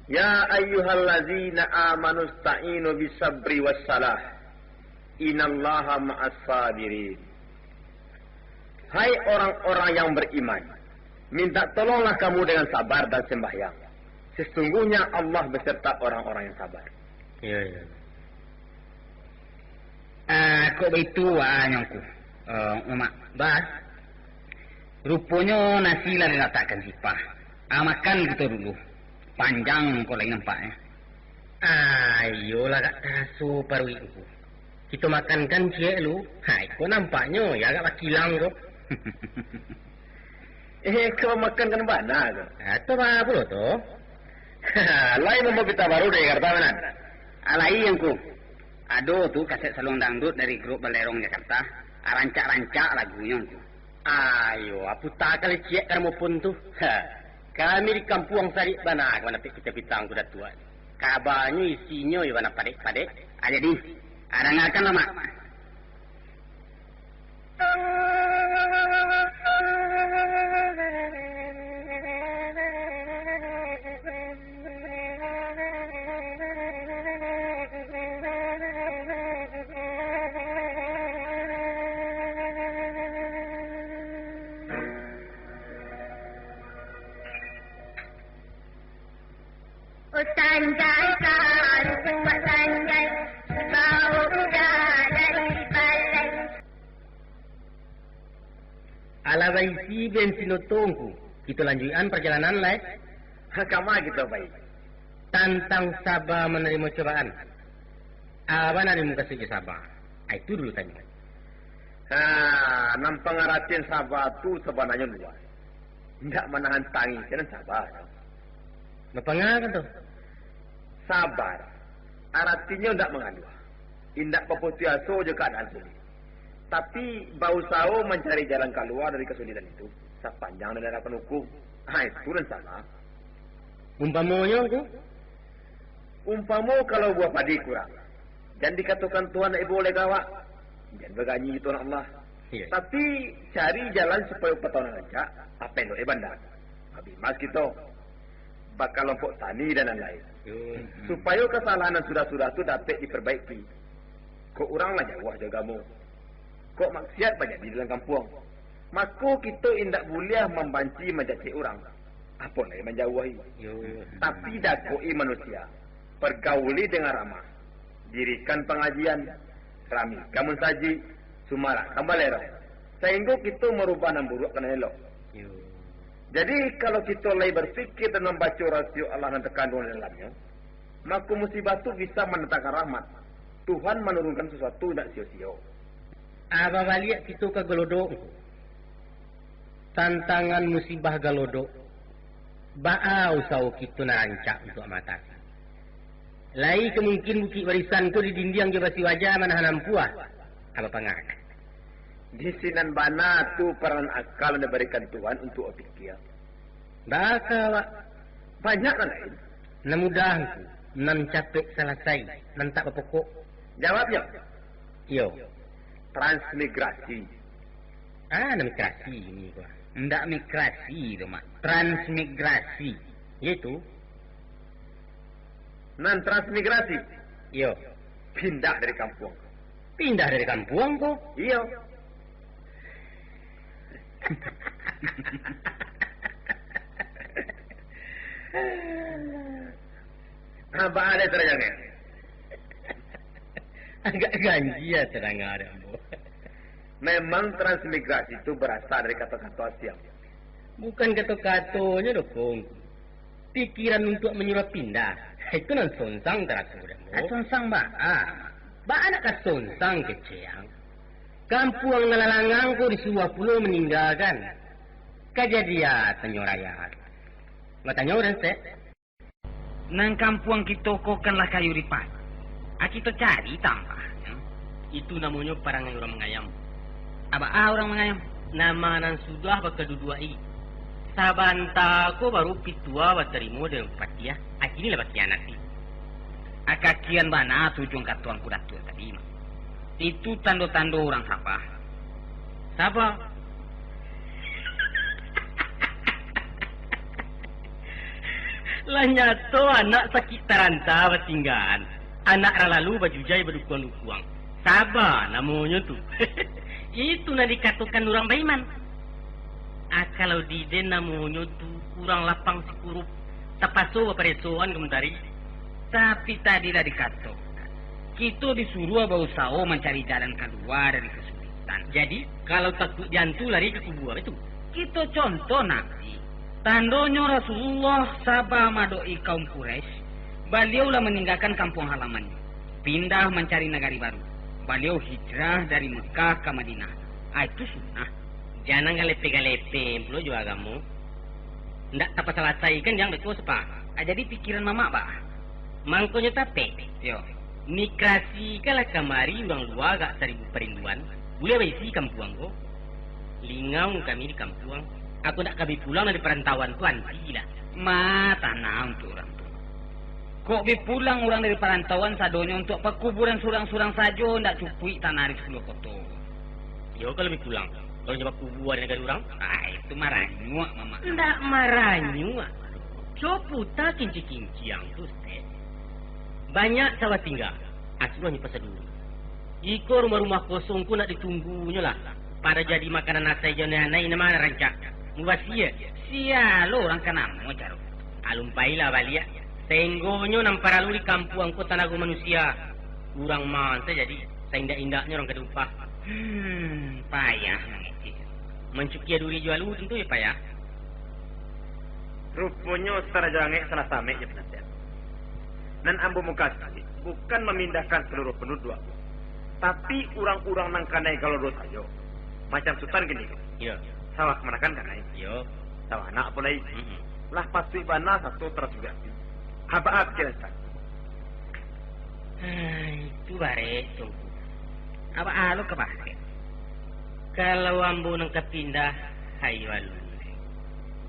Ya ayyuhallazina amanu sta'inu bisabri wassalah. Innallaha ma'as sabirin. Hai orang-orang yang beriman, minta tolonglah kamu dengan sabar dan sembahyang. Sesungguhnya Allah beserta orang-orang yang sabar. Iyo, iyo. Ah, kok baitu, ah, nyongku. Eh, Mak, Bah. Ruponyo nasi lah dilatakkan sipah. Ah, makan kito dulu. Panjang kok lai nampaknyo. Ah, iyolah, agak taraso paruik ku. Kito makan kan ciek lu. Ha, iko nampaknyo yo agak bakilang ko. Eh, kau makan kan bana ko. Atau ba pulo tu? Lai mambawa pita baru dari Jakarta, Manan? Alai, Ngku. Ado tu kaset saluang dangdut dari grup Balerong Jakarta. Arancak-rancak lagunyo tu. Ayo, aputa kali ciek ka ramopun tu. Ha. Kami di kampuang sarik bana ka mandapek pita-pita Ngku Datuak. Kabanyo isinyo yo bana padek-padek. Ah, jadi, ah, dangakanlah, Mak. Utan jangka, rupak sanjai, bau uda dari balai. Alah baisi bensin oto Ngku, kito lanjuikan parjalanan lai. Ha, kama kito pai? Tantang saba manarimo cobaan. Aba nan dimukasuik jo saba? Ah, itu dulu tanyo. Ha, nan pangaratian saba tu sabananyo luas. Indak manahan tangih, kan saba. Bapangah kan tu? Sabar. Aratinyo indak mangaluah. Indak baputuih aso jo kaadaan sulik. Tapi, bausaho mancari jalan kalua dari kasulitan itu, sapanjang nan diharapkan hukum. Ha, itu nan salah. Umpamonyo, Ngku? Umpamo kalau buah padi kurang, jan dikatokan Tuhan nak ibo oleh ka awak. Jan baganyi tu anak Allah. Iya. Tapi, cari jalan supayo upah tau nan rancak, apo elok e banda. Abih mas kito, bakalompok tani dan lain-lain. Yo. Supayo kasalahan nan sudah-sudah tu dapek diperbaiki. Kok urang lah jauah jo agamo. Kok maksiat bajadi dalam kampuang. Mako, kito indak buliah mambanci, mancacek urang, apo lai manjauahi. Yo. Tapi, dakok-i manusia, pargauli dengan ramah, dirikan pangajian, ramikan musajik, sumarakkan balerong, sainggo kito marubah nan buruak ka nan elok. Yo. Jadi, kalau kito lai barpikir dan mambaco rasio Allah nan takanduang di dalamnyo, mako musibah tu bisa mandatangkan rahmat. Tuhan manurunkan sasuatu indak sio-sio. Ah, babaliak kito ka Galodok. Tantangan musibah Galodok, baa usaho kito nan rancak untuak maatasi? Lai ka mungkin Bukik Barisan ko didindiang jo basi waja manahan ampuah? Aba pangah. Di sinan bana tu paranan aka nan dibarikan Tuhan untuak bapikia. Baa ka awak? Banyak nan lain. Nan mudah Ngku, nan capek salasai, nan tak bapokok. Jawabnyo? Iyo. Transmigrasi. Ah, nan migrasi ini ko. Ndak migrasi tu, Mak. Transmigrasi. Iyo tu. Nan transmigrasi? Iyo. Pindah dari kampuang. Pindah dari kampuang ko? Iyo. Abah ada terjadi. Agak ganjil tadanga dek ambo. Memang transmigrasi tu barasa dari kato-kato asiang. Bukan kato-katonyo doh, Kong. Pikiran untuak manyuruah pindah, itu nan sonsang taraso dek ambo. Ah, sonsang baa? Baa nak ka sonsang kecek ang? Kampuang nan lalangang ko disuruah pulo maninggakan. Ka jadi a tanyo rakyat? Batanyo urang sek. Nan kampuang kito ko kan lah kayu ripat. A kito cari tambah. Itu namonyo parangai urang mangayam. A baa urang mangayam? Nama nan sudah bakaduduak-i. Sabanta ko baru pitua batarimo dari bupati, a kini lah bakhianati. A kakian bana tujuan kato Angku Datuak tadi mah. Itu tando-tando urang saba. Saba. Lah nyato anak sakik taranta batinggaan, anak rang lalu bajujai badukuang-dukuang. Saba namonyo tu. Itu nan dikatokan urang baiman. Ah, kalau di den namonyo tu urang lapang sikurup, tapaso baparesoan ka mantari. Tapi tadi lah dikatokan, kito disuruah bausaho mancari jalan kalua dari kasulitan. Jadi, kalau takuik diantu lari ka kubua itu. Kito contoh Nabi. Tandonyo Rasulullah saba maadok-i kaum Quraisy, baliau lah maninggakan kampuang halamannyo, pindah mancari nagari baru. Baliau hijrah dari Mekah ka Madinah. Ah, itu sunnah. Jan nan galepe-galepe pulo jo agamo. Ndak tapasalasaikan jan beko sapa. Ah, jadi pikiran mamak, Bah? Mangkonyo tapek. Yo. Migrasi ka lah kamari urang lua agak saribu parinduan, buliah baisi kampuang ko. Lingau kami di kampuang. Aku ndak ka bi pulang dari parantauan tu anti lah. Ma, tanah untuk urang tu. Kok bi pulang urang dari parantauan sadonyo untuak pakuburan surang-surang sajo, ndak cukuik tanah di sapuluah koto. Iyo, kalau bi pulang. Kalau nyo bakubua di nagari urang? Ah, itu maranyuak, Mamak. Ndak maranyuak. Coputa kincia-kinciang tu, Ustaz. Banyak sawah tingga. Asuahnyo pasaduri. Iko rumah-rumah kosong ko nak ditunggunyo lah. Pada jadi makanan asai jo anai-anai, nama rancak. Mubasia. Sia lo urang ka namo caro. Alumpailah baliak. Sainggonyo nan paralu di kampuang ko tanago manusia. Urang ma sajo jadi, saindak-indaknyo urang ka diupah. Hmm, payah mangecek. Mancukia duri jo alu tantu yo payah. Ruponyo Tarajo Angek salah samek jo panasihat. Nan ambo mukasuik bukan mamindahkan saluruah panduduak, tapi urang-urang nan kanai galodo sajo. Macam Sutan kini ko. Iyo. Sawah kamanakan kanai. Iyo. Sawah anak apo lai. Mm-mm. Lah patuik bana sato tarasugapi. Abak pikiran Sutan. Ah, itu barek, Tungku. Abak alo ka barek. Kalau ambo nan ka pindah, hayo alun.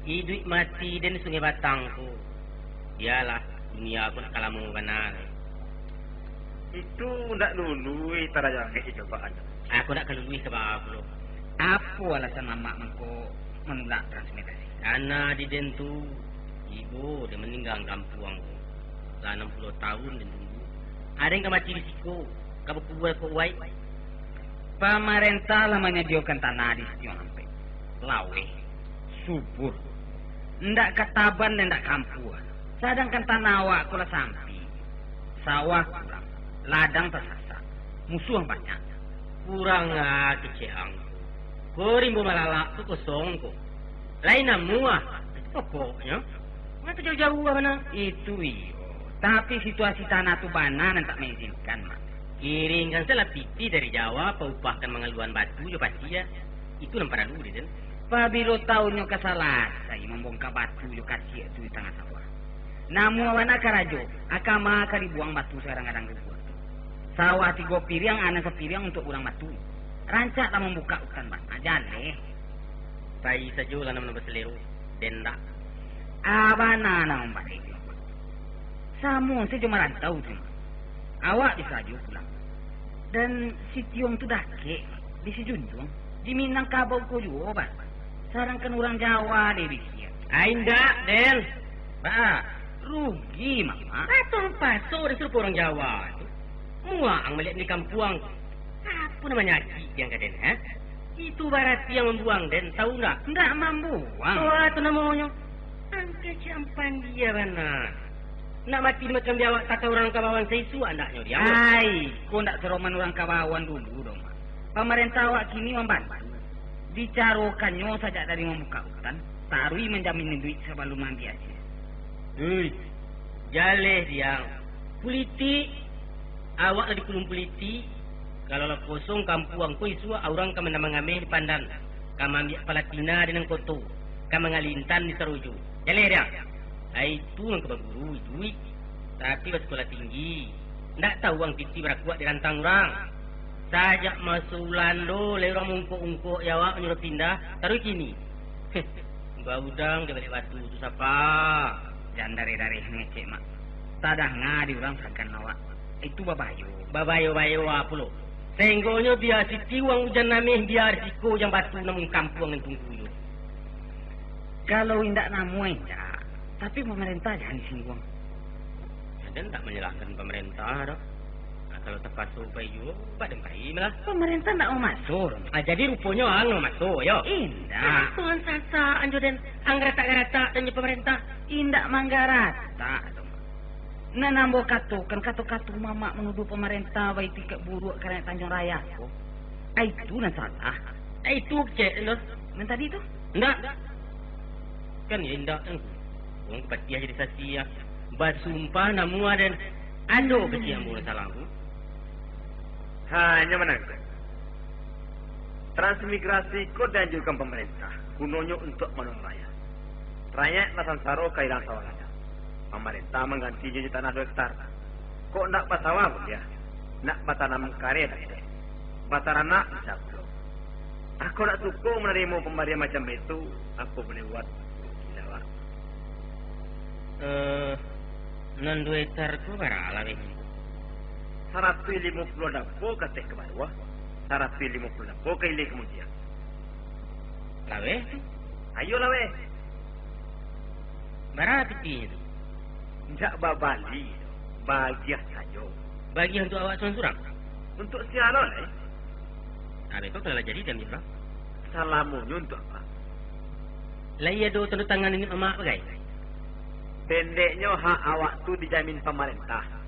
Iduik mati den Sungai Batang ko. Bialah, dunia ko nak ka lamo bana. Itu ndak luluih Tarajo Angek cobaan. Aku ndak ka luluih ka baa pulo. Apo alasan mamak mangko manulak transmigrasi? Karano di den tu, ibo den maninggang kampuang ko. Lah anam puluah tahun den tunggu. Ado nan ka mati di siko, ka bakubua kok wai. Pamarentah lah manyadiokan tanah di siko ampek. Laweh, subur. Ndak ka taban, ndak ka ampua. Sadangkan tanah awak ko lah sampik. Sawah kurang, ladang tasasak, musuah banyak. Kurang ah kecek ang. Ko rimbo malalak tu kosong ko. Lai namuah, itu pokoknyo. Mangko jauah-jauah bana. Itu iyo. Tapi situasi tanah tu bana nan tak maizinkan, Mak. Kiringkan salah pitih dari Jawa, paupahkan mangaluan batu jo pasia. Itu nan paralu di den. Pabilo tahunnyo ka salasai mambongka batu jo kasiak tu di tangah sawah? Namuah bana karajo, akama ka dibuang batu sagadang-gadang rubuah tu. Sawah tigo piriang, anak sapiriang untuak urang batu. Rancak lah mambukak utan bana, jaleh. Pai sajo lah nan basalero, den ndak. Ah, bana nan mambarek. Samo sajo marantau tu. Awak bisa jo pulang. Dan si Tiong tu dakek, di si Junjuang, di Minangkabau ko juo, Bah. Sadangkan urang Jawa deh di siya. Ai, indak, Den. Bah, rugi, Mamak. Atau paso disuruh urang Jawa tu. Muak ang maliek di kampuang. Apo nan manyakik diang ka den, ha? Itu barati ang mambuang den, tahu ndak? Ndak mambuang. Toa tu namonyo. Angke ciampan dia bana. Nak mati macam biawak takah urang kabawan saisuak andaknyo diang. Ai, ko ndak saroman urang kabawan dulu doh, Mak. Pamarentah awak kini mambantu. Dicarokannyo sajak dari mambukak utan, taruih manjamin iduik sabalun maambiak asie. Hei, jaleh diang. Pulitik, awak lah dikulun pulitik. Kalau lah kosong kampuang ko isuak, urang ka manamang ameh di Pandan, ka maambiak palatina di nan koto, ka mangalintan di Sarojo. Jaleh diang. Ai, itu nan ka baguru iduik, tapi basikolah tinggi. Ndak tahu ang pitih barakuak di rantang urang. Sajak maso Ulando, lai urang mungkok-ungkok jo awak manyuruah pindah, taruih kini. Baudang di baliak batu tu sapa? Jan dareh-dareh mangecek, Mak. Tadanga di urang sagan awak. Itu babayo. Babayo-bayo apo lo? Sainggonyo bia siti uang ujan ameh, bia risiko ujan batu nan mangkampuang nan tunggu yo. Kalau indak namuah indak, Tapi pamarentah jangan disingguang. Jan ndak manyalahkan pamarentah doh. Nah, kalau tapaso pai juo, baa den pai malah. Pamarentah ndak mamaso doh. Ah, jadi ruponyo ang mamaso, yo? Indak. Nah, itu ang sasak, ang jo den. Ang garatak-garatak den jo pamarentah. Indak manggaratak doh. Nan ambo katokan, kato-kato mamak manuduah pamarentah baitikaik buruak ka rakyat Tanjuang Raya ko. Ah, itu nan salah. Ah, itu kecek tu. Nan tadi tu? Indak. Kan yo indak, kan. Urang kapatiah jadi saksi, ah. Basumpah namuah den. Ando kecek ambo nan salah tu. Hanyo manangkok. Transmigrasi ko dianjurkan pamarentah, gunonyo untuak manolong rakyat. Rakyat lah sansaro kahilangan sawah ladang. Pamarentah manggantinyo jo tanah duo hektar. Kok ndak basawah buliah, nak batanam kareh buliah, bataranak bisa pulo. Ako ndak suko manarimo pambarian macam itu, apo buliah buat? Gilo, Wak. Eh, nan duo hektar ko bara laweh? Saratuih limo puluah dapo ka ateh ka bawah, saratuih limo puluah dapo ka ilia ka mudiak. Laweh tu? Iyo, laweh. Bara pitinyo tu? Indak babali, bagiah sajo. Bagiah untuak awak surang-surang? Untuak sia lo lai? Abih ko kalau lah jadi diambiak urang? Salamonyo untuak apak. Lai ado tando tangan niniak mamak bagai? Pendeknyo, hak awak tu dijamin pamarentah.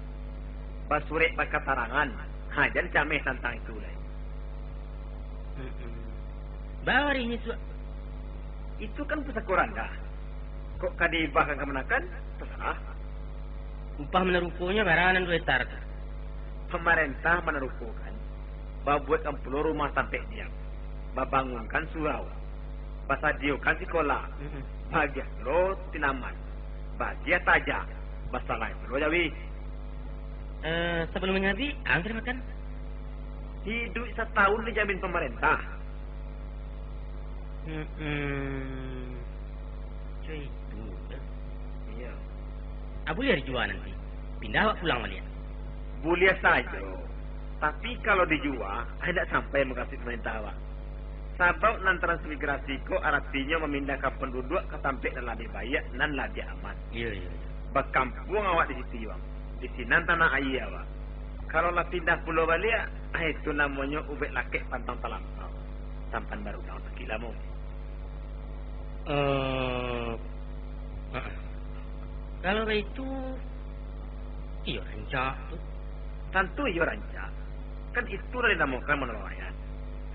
Basurek bakatarangan, ha, jan cameh tantang itu lai. Mm-mm. Baa warihnyo tu? Itu kan pusako randah. Kok ka diibahkan ka manakan, tasarah. Upah manarukonyo bara nan duo hektar tu? Pamarentah manarukokan, babuekkan pulo rumah tampek diam, babangunkan surau, basadiokan sikola, Mm-mm. bagiah pulo tinaman, bagiah tajak, basalaik pulo jawi. Eh, sabalum manyabik, ang ka dimakan? Iduik satahun dijamin pamarentah. Hmm, hmm. Cuma itu, yo. Iyo. Ah, buliah dijua nanti. Pindah awak pulang baliak. Buliah sajo. Tapi, kalau dijua, ah, indak sampai mukasuik pamarentah awak. Sabab nan transmigrasi ko aratinyo mamindahkan panduduak ka tampek nan labiah baiak, nan labiah aman. Iyo, iyo, iyo. Bakampuang awak di situ, Yuang. Di sinan tanah aia awak. Kalau lah pindah pulo baliak, ah, itu namonyo ubek lakek pantang talampau. Sampan barulang sakik lamo. Eh, ah. Kalau baitu, iyo rancak tu. Tantu iyo rancak. Kan itu lah dinamokan manolong rakyat.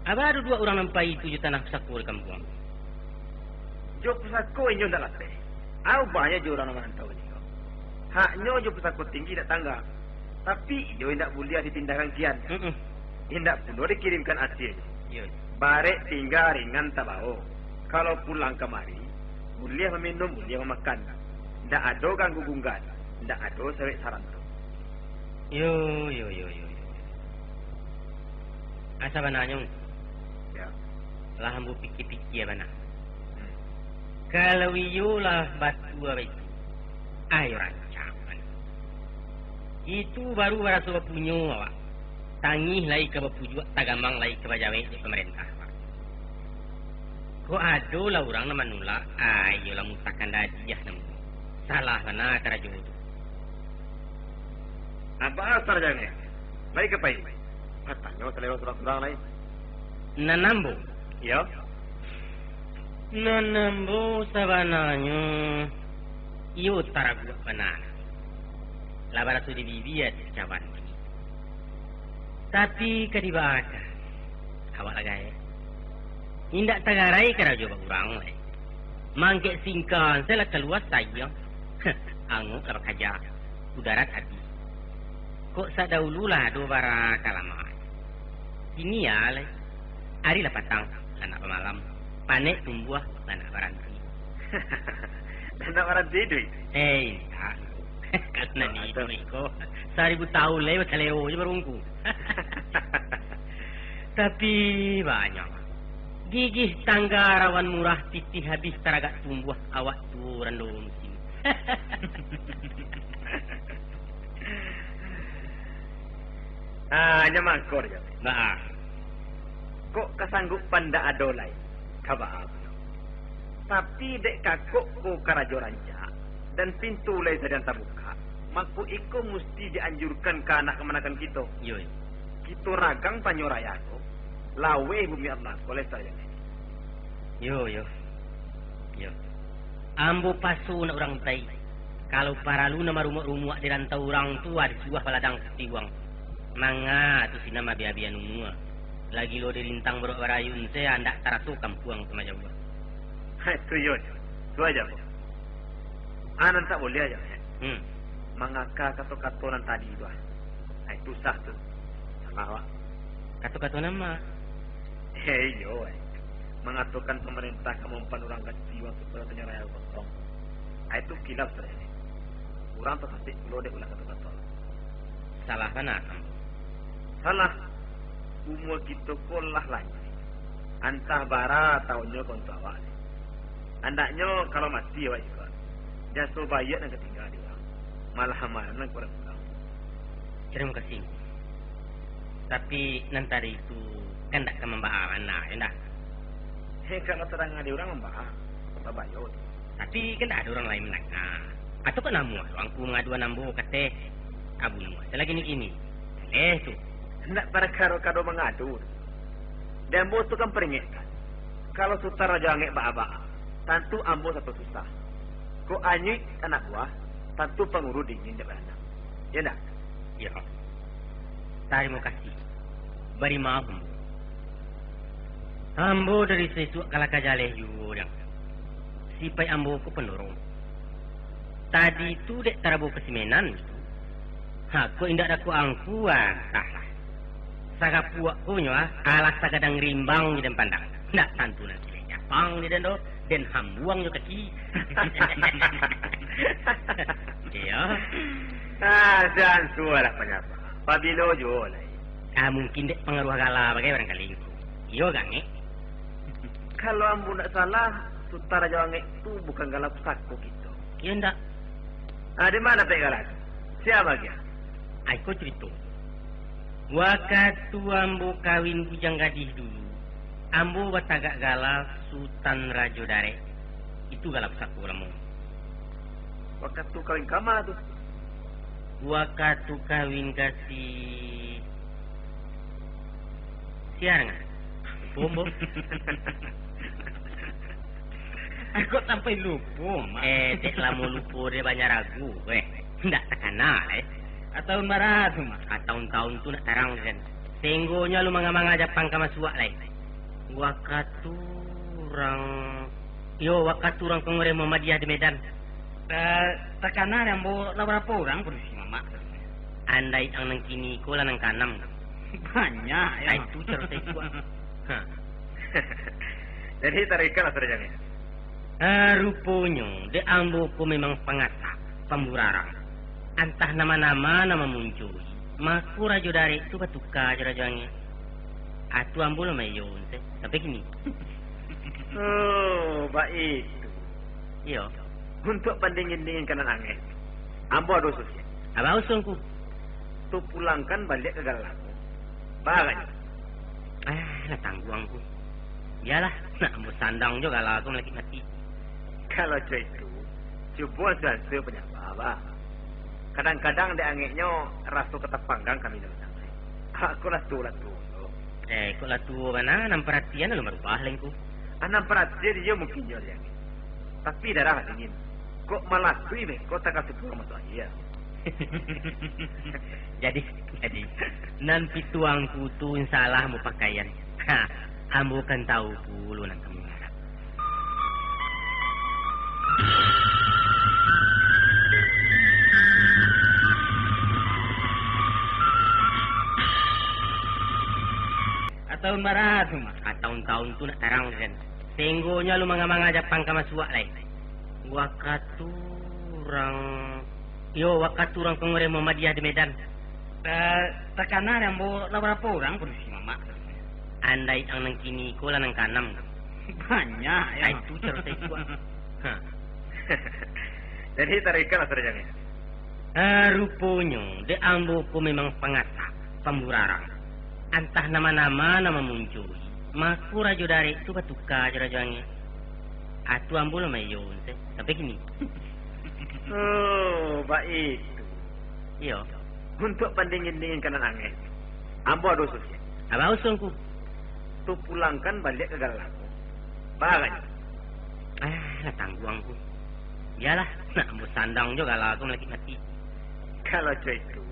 Aba ado duo urang nan pai tu jo tanah pusako di kampuang. Jo pusako inyo indak lapeh. Au banyak jo urang nan marantau ko. Haknyo jo pusako tinggi indak tangga. Tapi iyo indak buliah dipindahkan kian. Mm-mm. Indak pulo dikirimkan asianyo. Iyo. Barek tingga ringan tabao. Kalau pulang kamari, buliah maminum, buliah mamakan. Ndak ado ganggu gunggat, ndak ado sawek saranto. Yo, yo, yo, yo, yo. Ah, sabananyo, Ya. lah ambo pikia-pikia bana. Hmm. Kalau iyo lah batua baitu, ayo rancak bana. Itu baru baraso bapunyo awak. Tangih lai ka bapujuak, tagamang lai ka bajawek dek pamarentah. Kok ado lah urang nan manulak, ah, iyo lah mutahkan dadiah namonyo. Salah bana karajo tu. Apo asal jange? Lai ka pai? Katanyo salero surang-surang lai. Nan ambo? Iyo. Nan ambo sabananyo iyo taraguak bana. Lah baraso dibibia dek cawan. Tapi ka dibaa ka, awak lah gaek. Indak tagarai karajo baurang lai. Mangkek singkan se lah kalua sayang. Angok lah bakaja, udarat abih. Kok sadaulu lah ado bara ka lamo. Kini yo lai. Ari lah patang, lah nak bamalam. Panek tumbuah, lah nak baranti. Lah nak baranti iduik? Eh, indak. Kalau nan iduik ko, saribu taun lai basalero jo barungku. Tapi banyak. Gigih tangga rawan murah, titih abih taragak tumbuah, awak tuo rando musim. Ah, nyo mangko jo. Nah. Kok kasanggupan ndak ado lai? Ka baa pulo? Tapi dek kakok ko karajo rancak, dan pintu lai sadang tabuka, mako iko musti dianjurkan ka anak kamanakan kito. Iyo, iyo. Kito ragang panyo raya ko, laweh bumi Allah ko lai sadang. Iyo, iyo. Iyo. Ambo paso nak urang utai. Kalau paralu nan marumuak-rumuak di rantau urang tu, ado suah baladang katiwang. Manga tu sinan mabiah-biah umua. Lagi lo dirintang baruak barayun, se andak taraso kampuang tu majauah. Hai, tu iyo. Tu aja ko. Anan tak boleh aja. Hmm. Mangaka kato-kato nan tadi tu, ah. Hai, tusah tu. Salah, Wak. Kato-kato nan ma? Eh, iyo, eh. Mangatokan pamarintah ka mampan urang katiwang supayo tanyo raya kosong. Ai tu kilaf sadonyo. Urang tasasek pulo dek ulah kato-kato. Salah bana, Ambo. Salah. Umua kito ko lah lanjuik. Antah bara taunnyo ka untuak awak ni. Andaknyo kalau mati awak iko, jaso baiak nan ka tingga di urang. Malah amalan nan kurang-kurang. Tarimo kasih. Tapi nan tadi tu kan ndak ka mambaa bana, yo ndak? Heh, kalau tadanga di urang mambaa, babayo tu. Tapi kan ndak ado urang lain mandanga. Atau kok namuah lo angku mangaduan ambo ka ateh? Abu Nuah, salagi ni kini. Leh tu. Ndak parakaro kado mangadu. Di ambo tu kan paringekkan. Kalau Sutan Rajo Angek baa-baa, tantu ambo sato susah. Kok anyuik anak buah, tantu panguru dingin dek baranak. Yo ndak? Yo. Tarimo kasih. Bari maaf, ambo. Ambo dari saisuak ka lah ka jaleh juo, Dang. Sipaik ambo ko pandorong. Tadi tu dek tarabo kasimenan tu. Ha, kok indak dako angku, ah, antahlah. Sarapuak ko nyo, ah, alah sagadang rimbang di den pandang. Ndak tantu nan sileh japang di den do, den hambuang jo kaki. Iyo. Ah, jan sualah panyapa. Pabilo juo lai. Ah, mungkin dek pangaruah gala bagai barangkali ko. Iyo, Gangek. Kalau ambo ndak salah, Sutan Rajo Angek tu bukan gala pusako kito. Iyo ndak? Ah, di ma dapek gala tu? Sia bagian? Ai ko carito. Wakatu ambo kawin bujang gadih dulu, ambo batagak gala Sutan Rajo Darek. Itu gala pusako lamo. Wakatu kawin kama tu? Wakatu kawin ka si Siang, ah. Lupo, Mbok. Kok sampai lupo, Mak? Eh, dek lamo lupo dek banyak ragu, eh. Ndak takana, eh. Atau marah tu, Mak? Ah, taun-taun tu nak tarang kan. Senggonyo lu manga-manga Japang ka masuak lai. Wakatu urang, yo, wakatu urang Kongres Muhammadiyah di Medan. Eh, takana dek ambo lah barapo urang padusi mamak? Andai ang nan kini ko lah nan kaanam. Banyak, yo. Ai tu caro saisuak. Ha. Jadi, tarikatlah sajo ni. Ah, ruponyo, dek ambo ko memang pangatak, pamburarang. Antah nama-nama nan mamuncoi, mako Rajo Darek tu batuka jo Rajo Angek. Atu ambo lah maiyun teh, sampai kini. Oh, baitu. Iyo. Untuak pandingin-dinginkan nan angek, ambo ado usuan. Apo usuan, Ngku? Tu pulangkan baliak ka gala ko. Baraja. Ah, lah tangguang, Ngku. Bialah, nak ambo sandang jo gala ko malakik mati. Kalau cak itu, cubo ansua-ansua panyabab, bah. Kadang-kadang dek angeknyo raso ka tapanggang kami nan santai. Aku lah tuo, lah tuo. Eh, kok lah tuo bana, nan paratian alun barubah lai, Ngku. Ah, nan paratian iyo mungkin iyo dek angek. Tapi darah dingin. Kok malatui beko takasukuang masuak aia. Jadi, jadi, nan pituangku tu insya Allah ambo pakaian. Ha, ambo kan tahu pulo nan ka mangarap. Atau marah tu, Mak? Ah, taun-taun tu nak tarang kan. Senggonyo lu manga-manga Japang ka masuak lai. Wakatu urang, yo, wakatu urang Kongres Muhammadiyah di Medan. Eh, takana dek ambo lah barapo urang padusi mamak? Andai ang nan kini ko lah nan kaanam. Banyak, yo. Ai tu caro saisuak. Ha. Jadi, tarikatlah sajo ni. Ah, ruponyo, dek ambo ko memang pangatak, pamburarang. Antah nama-nama nan mamuncoi, mako Rajo Darek tu batuka jo Rajo Angek. Atu ambo lah maiyun teh, sampai kini. Oh, baitu. Iyo. Untuak pandingin-dinginkan nan angek, ambo ado usulan. Apo usulan, Ngku? Tu pulangkan baliak ka gala ko. Baa agaknyo? Ah, lah tangguang, Ngku. Bialah, nak ambo sandang jo gala ko malakik mati. Kalau cak itu,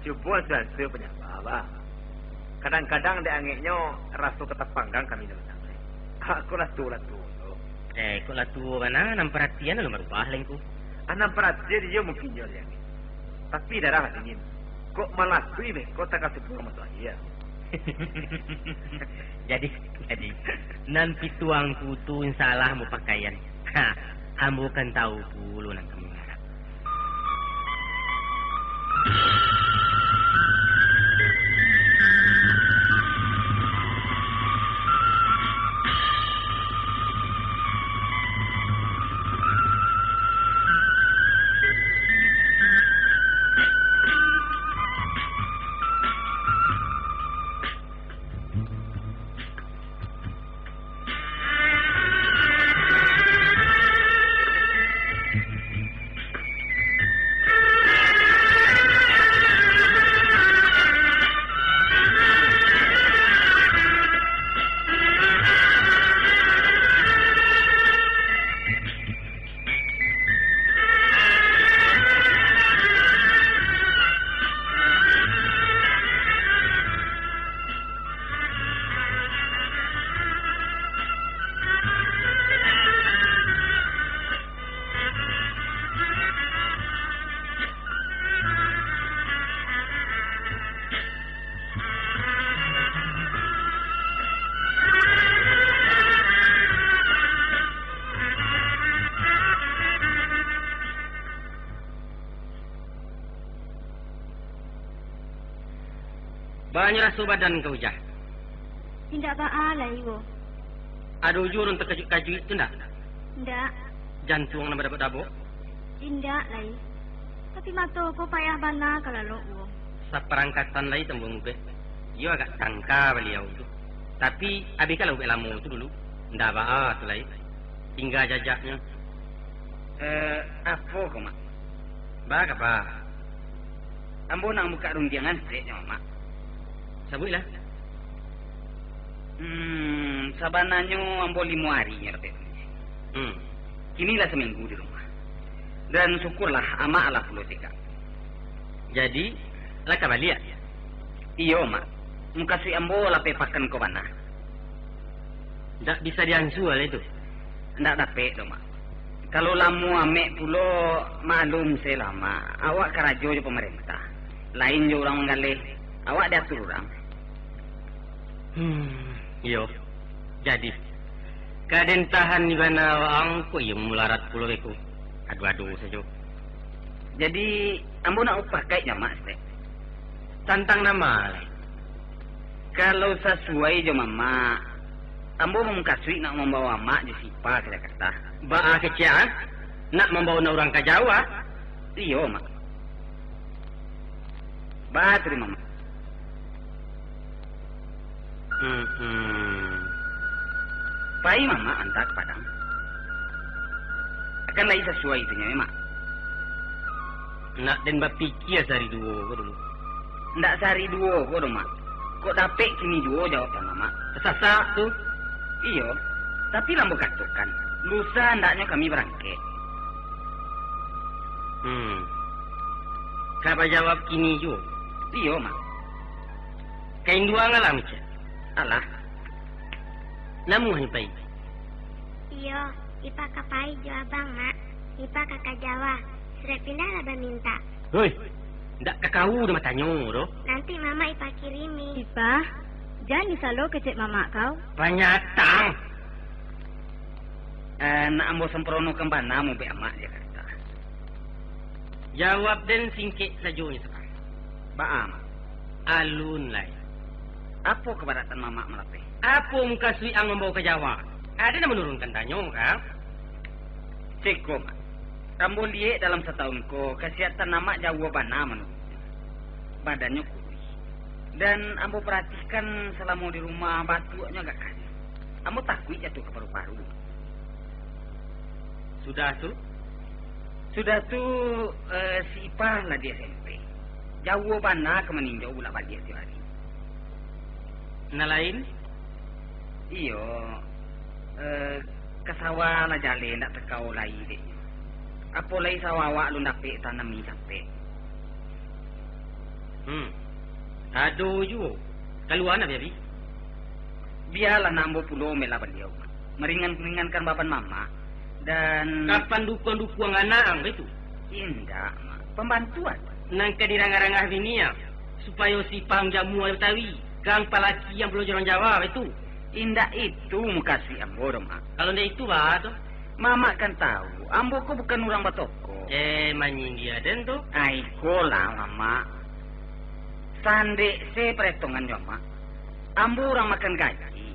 cubo ansua-ansua panyaba, bah. Kadang-kadang dek angeknyo raso ka tapanggang kami nan sadang. Kok lah tuo, lah tuo tu. Eh, kok lah tuo bana, nan paratian alun barubah lai, Ngku. Ah, nan paratian iyo mungkin iyo lai angek. Tapi darah lah dingin. Kok malatui beko takasuang masuak aia. Jadi, jadi, nan pituah Ngku tu insya Allah ambo pakaian. Ha, ambo kan tahu pulo nan ka mangarap. Baa nyo raso badan kau, Jah? Indak baa lai, Wo. Ado juo nan takajuik-kajuik tu ndak? Indak. Jantuang nan badabok-dabok? Indak lai. Tapi mato ko payah bana ka lalok, Wo. Saparangkatan lai tambuang ubek. Iyo agak tangka baliau tu. Tapi abih ka lah ubek lamo tu dulu. Indak baa tu lai. Tingga jajaknyo. Eh, apo ko, Mak? Baa kaba? Ambo nak mambukak rundiangan saketek nyo, Mak. Sabuiklah. Hmm, sabananyo ambo limo ari nyo dapek. Hmm. Kini lah saminggu di rumah. Dan syukurlah, Amak lah pulo cegak. Jadi, lah ka baliak? Iyo, Mak. Mukasuik ambo lapeh pakan ko bana. Ndak bisa diansua lai tu? Ndak dapek doh, Mak. Kalau lamo amek pulo, maklum se lah, Mak. Awak karajo jo pamarentah. Lain jo urang manggaleh. Awak diatur urang. Hmm, iyo. Jadi, ka den tahan di bana waang ko iyo mularat pulo beko. Ado-ado sajo. Jadi, ambo nak upakaik jo Amak saketek. Tantang nan ma lai? Kalau sasuai jo Mamak, ambo mukasuik nak mambawo Amak jo si Ipa ka Jakarta. Baa kecek, ah? Nak mambawo nan urang ka Jawa? Iyo, Mak. Baa tu di Mamak? Hmm, hmm. Pai Mamak anta ka Padang. Akan lai sasuai tu nyo, Mak. Nak den bapikia sahari duo ko dulu. Ndak sahari duo ko doh, Mak. Kok dapek kini juo jawaban Mamak. Tasasak tu? Iyo. Tapi lah ambo katokan, lusa andaknyo kami barangkek. Hmm. Ka bajawab kini juo? Iyo, Mak. Ka induang alah, Mica? Alah. Namuah nyo pai? Iyo, Ipa ka pai jo abang, Mak. Ipa ka ka Jawa. Surek pindah lah bamintak. Hoi, ndak ka kau doh matanyo doh. Nanti Mamak Ipa kirimi. Ipa, jan disalo kecek Mamak kau. Panyatang! Eh, nak ambo sampronokan bana mubek Amak Jakarta. Jawab den singkek sajo nyo tu, Pak. Baa, Mak? Alun lai. Apo kabaratan Mamak malapeh? Apo mukasuik ang mambawo ka Jawa? Ado nan manurunkan tanyo, kan? Ceko, Mak. Ambo liek dalam satahun ko, kasihatan Amak jauah bana manurun. Badannyo kuruih. Dan ambo paratikan salamo di rumah, batuaknyo agak kari. Ambo takuik jatuah ka paru-paru. Sudah tu? Sudah tu, eh, si Ipah lah di S M P. Jauah bana ka maninjau bulak baliak tiok ari. Nan lain? Iyo, eh, ka sawah lah jaleh ndak takao lai dek. Apo lai sawah awak alun dapek tanami capek. Hmm. Ado juo. Kalua nak, Abi? Bialah nak ambo pulo mambela baliau, Mak. Maringan-ringankan baban mamak, dan kapan dukuang-dukuang anak ang baitu? Indak, Mak. Pambantu aja. Nan ka dirangah-rangah bini ang, supayo si Pang Jamu Batawi, kang palaki yang pulo jorang Jawa baitu? Indak itu mukasuik ambo doh, Mak. Kalau ndak itu, baa tu? Mamak kan tahu, ambo ko bukan urang batoko. Eh, manyindia den tu. Ai, iko lah, Mamak. Sandek se paretongan jo Amak. Ambo urang makan gaji.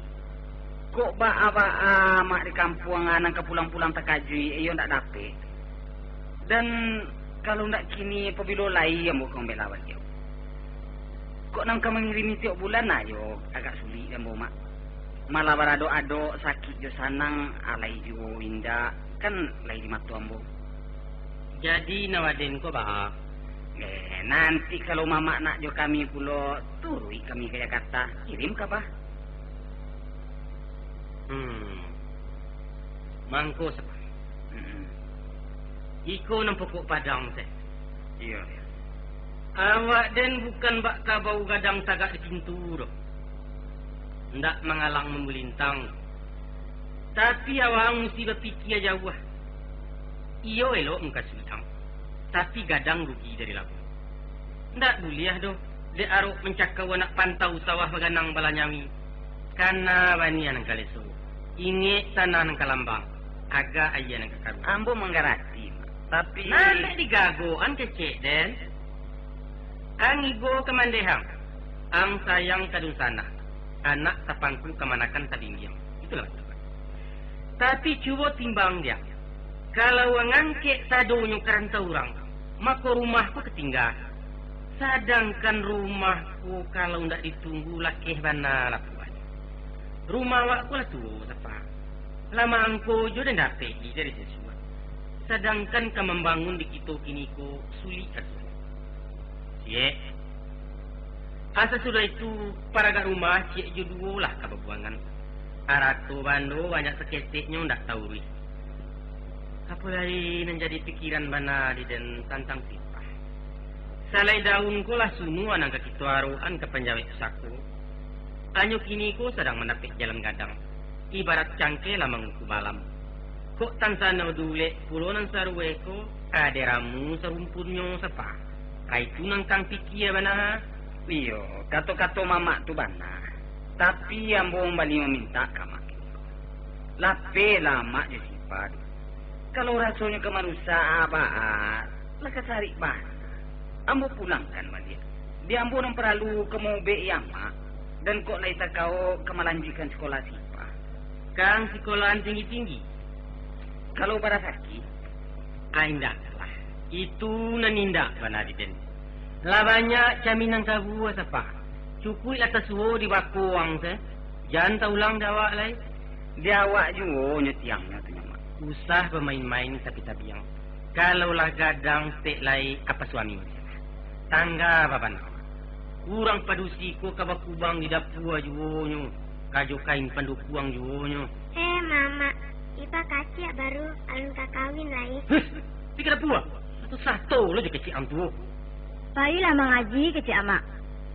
Kok baa-baa Amak di kampuang nan ka pulang-pulang takajuik iyo ndak dapek. Dan kalau ndak kini, pabilo lai ambo ka mambela baliau? Kok nan ka mangirimi tiok bulan ajo agak sulik ambo, Mak. Malah baradok-adok sakik jo sanang, alai juo indak, kan lai di mato ambo. Jadi, nan waden ko baa? Eh, nanti kalau Mamak nak jo kami pulo, turuik kami ka Jakarta, kirim kaba. Hmm. Mangko, Sapah. Mm-mm. Iko nan pokok padang teh. Iyo, iyo. Awak den bukan bak kabau gadang tagak di pintu doh. Ndak mangalang mambulintang. Tapi awak musti bapikia jauah. Iyo elok mukasuik ang, tapi gadang rugi dari labuah. Ndak buliah doh, dek arok mancakau anak pantau sawah baganang balanyawi. Kana banian nan ka leso, ingek tanah nan ka lambang, agak aia nan ka karuah. Ambo manggarati, Mak. Tapi nan dek digagoan kecek den. Ang ibo ka mandehang, ang sayang ka dunsanak, anak tapangku kamanakan tabinggiang. Itulah. Tapi cubo timbang diak, kalau ang angkek sadonyo ka rantau urang, mako rumah ko katingga. Sadangkan rumah ko kalau ndak ditunggu lakeh bana lapuahnyo. Rumah awak ko lah tuo, Sapah. Lah mangko jo den dapek-i dari sasuak. Sadangkan ka mambangun di kito kini ko sulik rasonyo. Ciek. Asa sudah itu, paragak rumah ciek jo duo lah ka babuangan. Arato bando banyak saketeknyo ndak tauruih. Apo lai nan jadi pikiran bana di den tantang si Ipah? Salai daun ko lah sunua nan ka kito arokan ka panjawek pusako. Anyo kini ko sadang mandapek jalan gadang, ibarat cangkeh lah manguku balam. Kok tansano dulek pulo nan sarueh ko, ade ramu sarumpunnyo, Sapah. Ka itu nan kang pikia bana. Iyo, kato-kato mamak tu bana. Tapi ambo mambali mamintak ka Amak. Lapehlah Amak jo si Ipah tu. Kalau rasonyo ka marusak, baa, lah ka sarik bana. Ambo pulangkan baliak. Di ambo nan paralu ka maubek-i Amak, dan kok lai takao ka malanjuikkan sikolah si Ipah. Kang sikolahan tinggi-tinggi. Kalau barasaki, ah, indaklah. Itu nan indak bana di den. Lah banyak camin nan kabua, Sapah. Cukuiklah tasuo di bako ang se. Jan taulang di awak lai. Di awak juo nyo tiangnyo tu nyo, Mak. Usah bamain-main tapi tabiang. Kalau lah gadang, tek lai apa suami. Tangga babana. Urang padusi ko ka bakubang di dapua juo nyo, ka jo kain pandukuang juo nyo. Eh, Mamak, Ipah kacik baru, alun ka kawin lai. Heh, pi ka dapua. Sato-sato lo jo kecek ang tu. Pailah mangaji kecek Amak.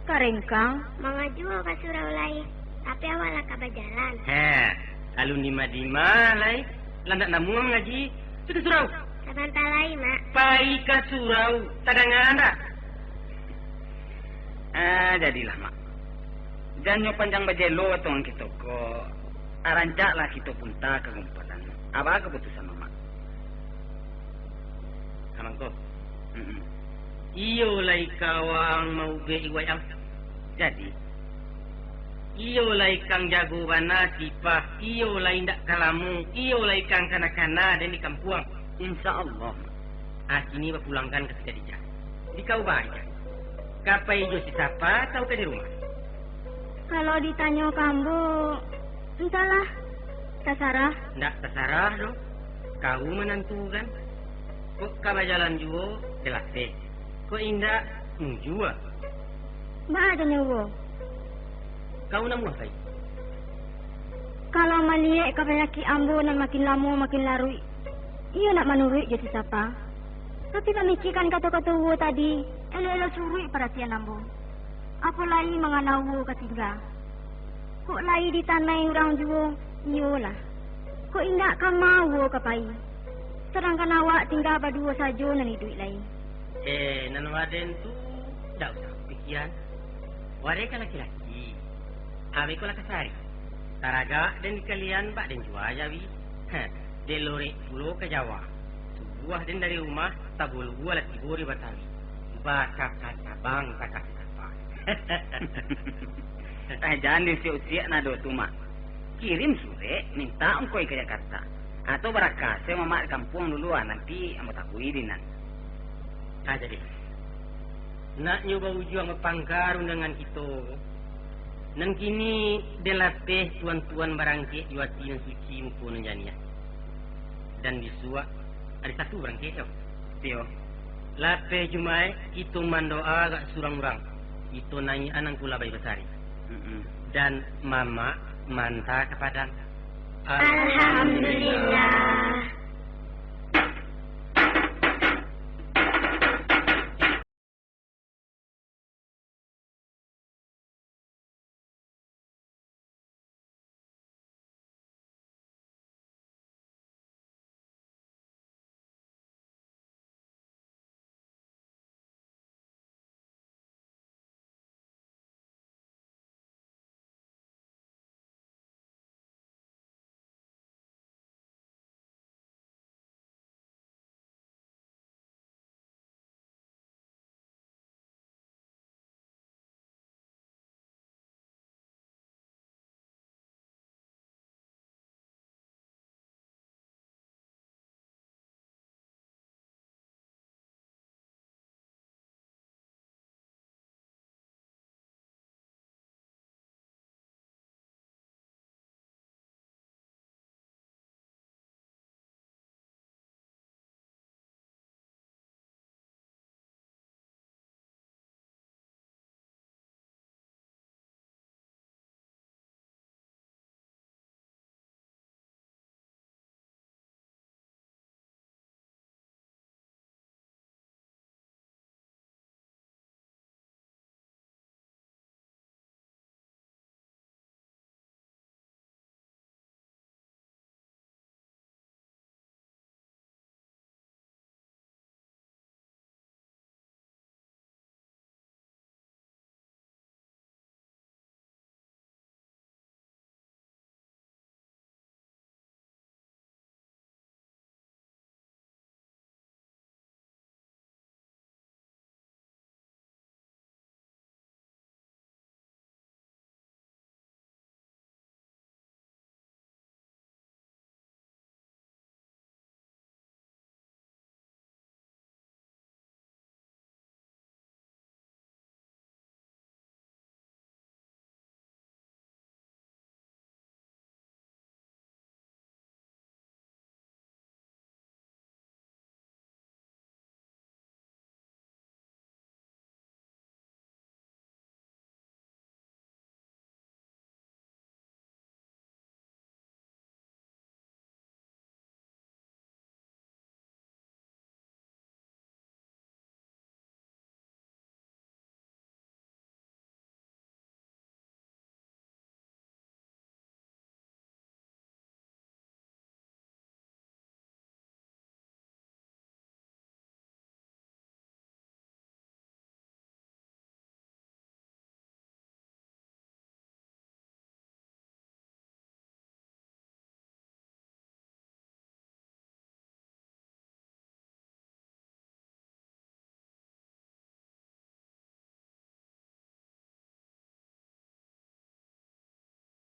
Ka rengkang. Mangaji awak ka surau lai, tapi awak lah ka bajalan. Heh, alun dima-dima lai, lah ndak namuah mangaji. Pi ka surau. Sabanta lai, Mak. Pai ka surau, tadanga ndak? Ah, jadilah, Mak. Jan nyo panjang bajelo atau ang kito ko, ah, rancaklah kito punta ka gumpalan. Apo kaputusan Mamak? Ka mangko. Mm-mm. Iyo lai ka awak ang maubek-i waang. Jadi? Iyo lai kang jago bana si Ipah, iyo lai indak ka lamo, iyo lai kang kana-kana den di kampuang. Insya Allah. Ah, kini bapulangkan ka si Khadijah. Di kau baa, ka pai jo si Sapah atau ka di rumah? Kalau ditanyo ka ambo, antahlah, tasarah. Ndak tasarah doh, kau manantukan. Kok ka bajalan juo, jalapeh. Kok indak, mujua. Baa janyo uwo? Kau namuah kai? Kalau maliek ka panyakik ambo nan makin lamo makin laruik, iyo nak manuruik jo si Sapa. Tapi pamikiakan kato-kato uwo tadi, elok-elok suruik paratian ambo. Apo lai mangana uwo ka tingga? Kok lai ditanai urang juo, iyolah. Kok indak kama uwo ka pai? Sadangkan awak tingga baduo sajo nan iduik lai. Eh, nan waden tu, dak usah pikian. Waden kan laki-laki. Abih ko lah kasari. Taragak den di kalian bak den jua jawi. Heh, den lorek pulo ka Jawa. Subuah den dari rumah, tabuluah lah tibo di Batawi. Bakaka cabang takah sapa. Eh, jan diusiak-usiak nado tu, Mak. Kirim surek, minta ongkoi ka Jakarta. Atau baraka se mamak di kampuang dulu, ah, nanti ambo tabui di nan. Ah, jadi. Naknyo baujuang bapangka rundangan kito. Nan kini den lapeh tuan-tuan barangkek jo ati nan suci muko nan janiah. Dan bisuak ari Satu barangkek tu. Iyo. Lapeh Jumaik kito mandoa agak surang urang. Kito naiak anang kula bayi basari. Mm-mm. Dan mamak manta ka Padang. Alhamdulillah.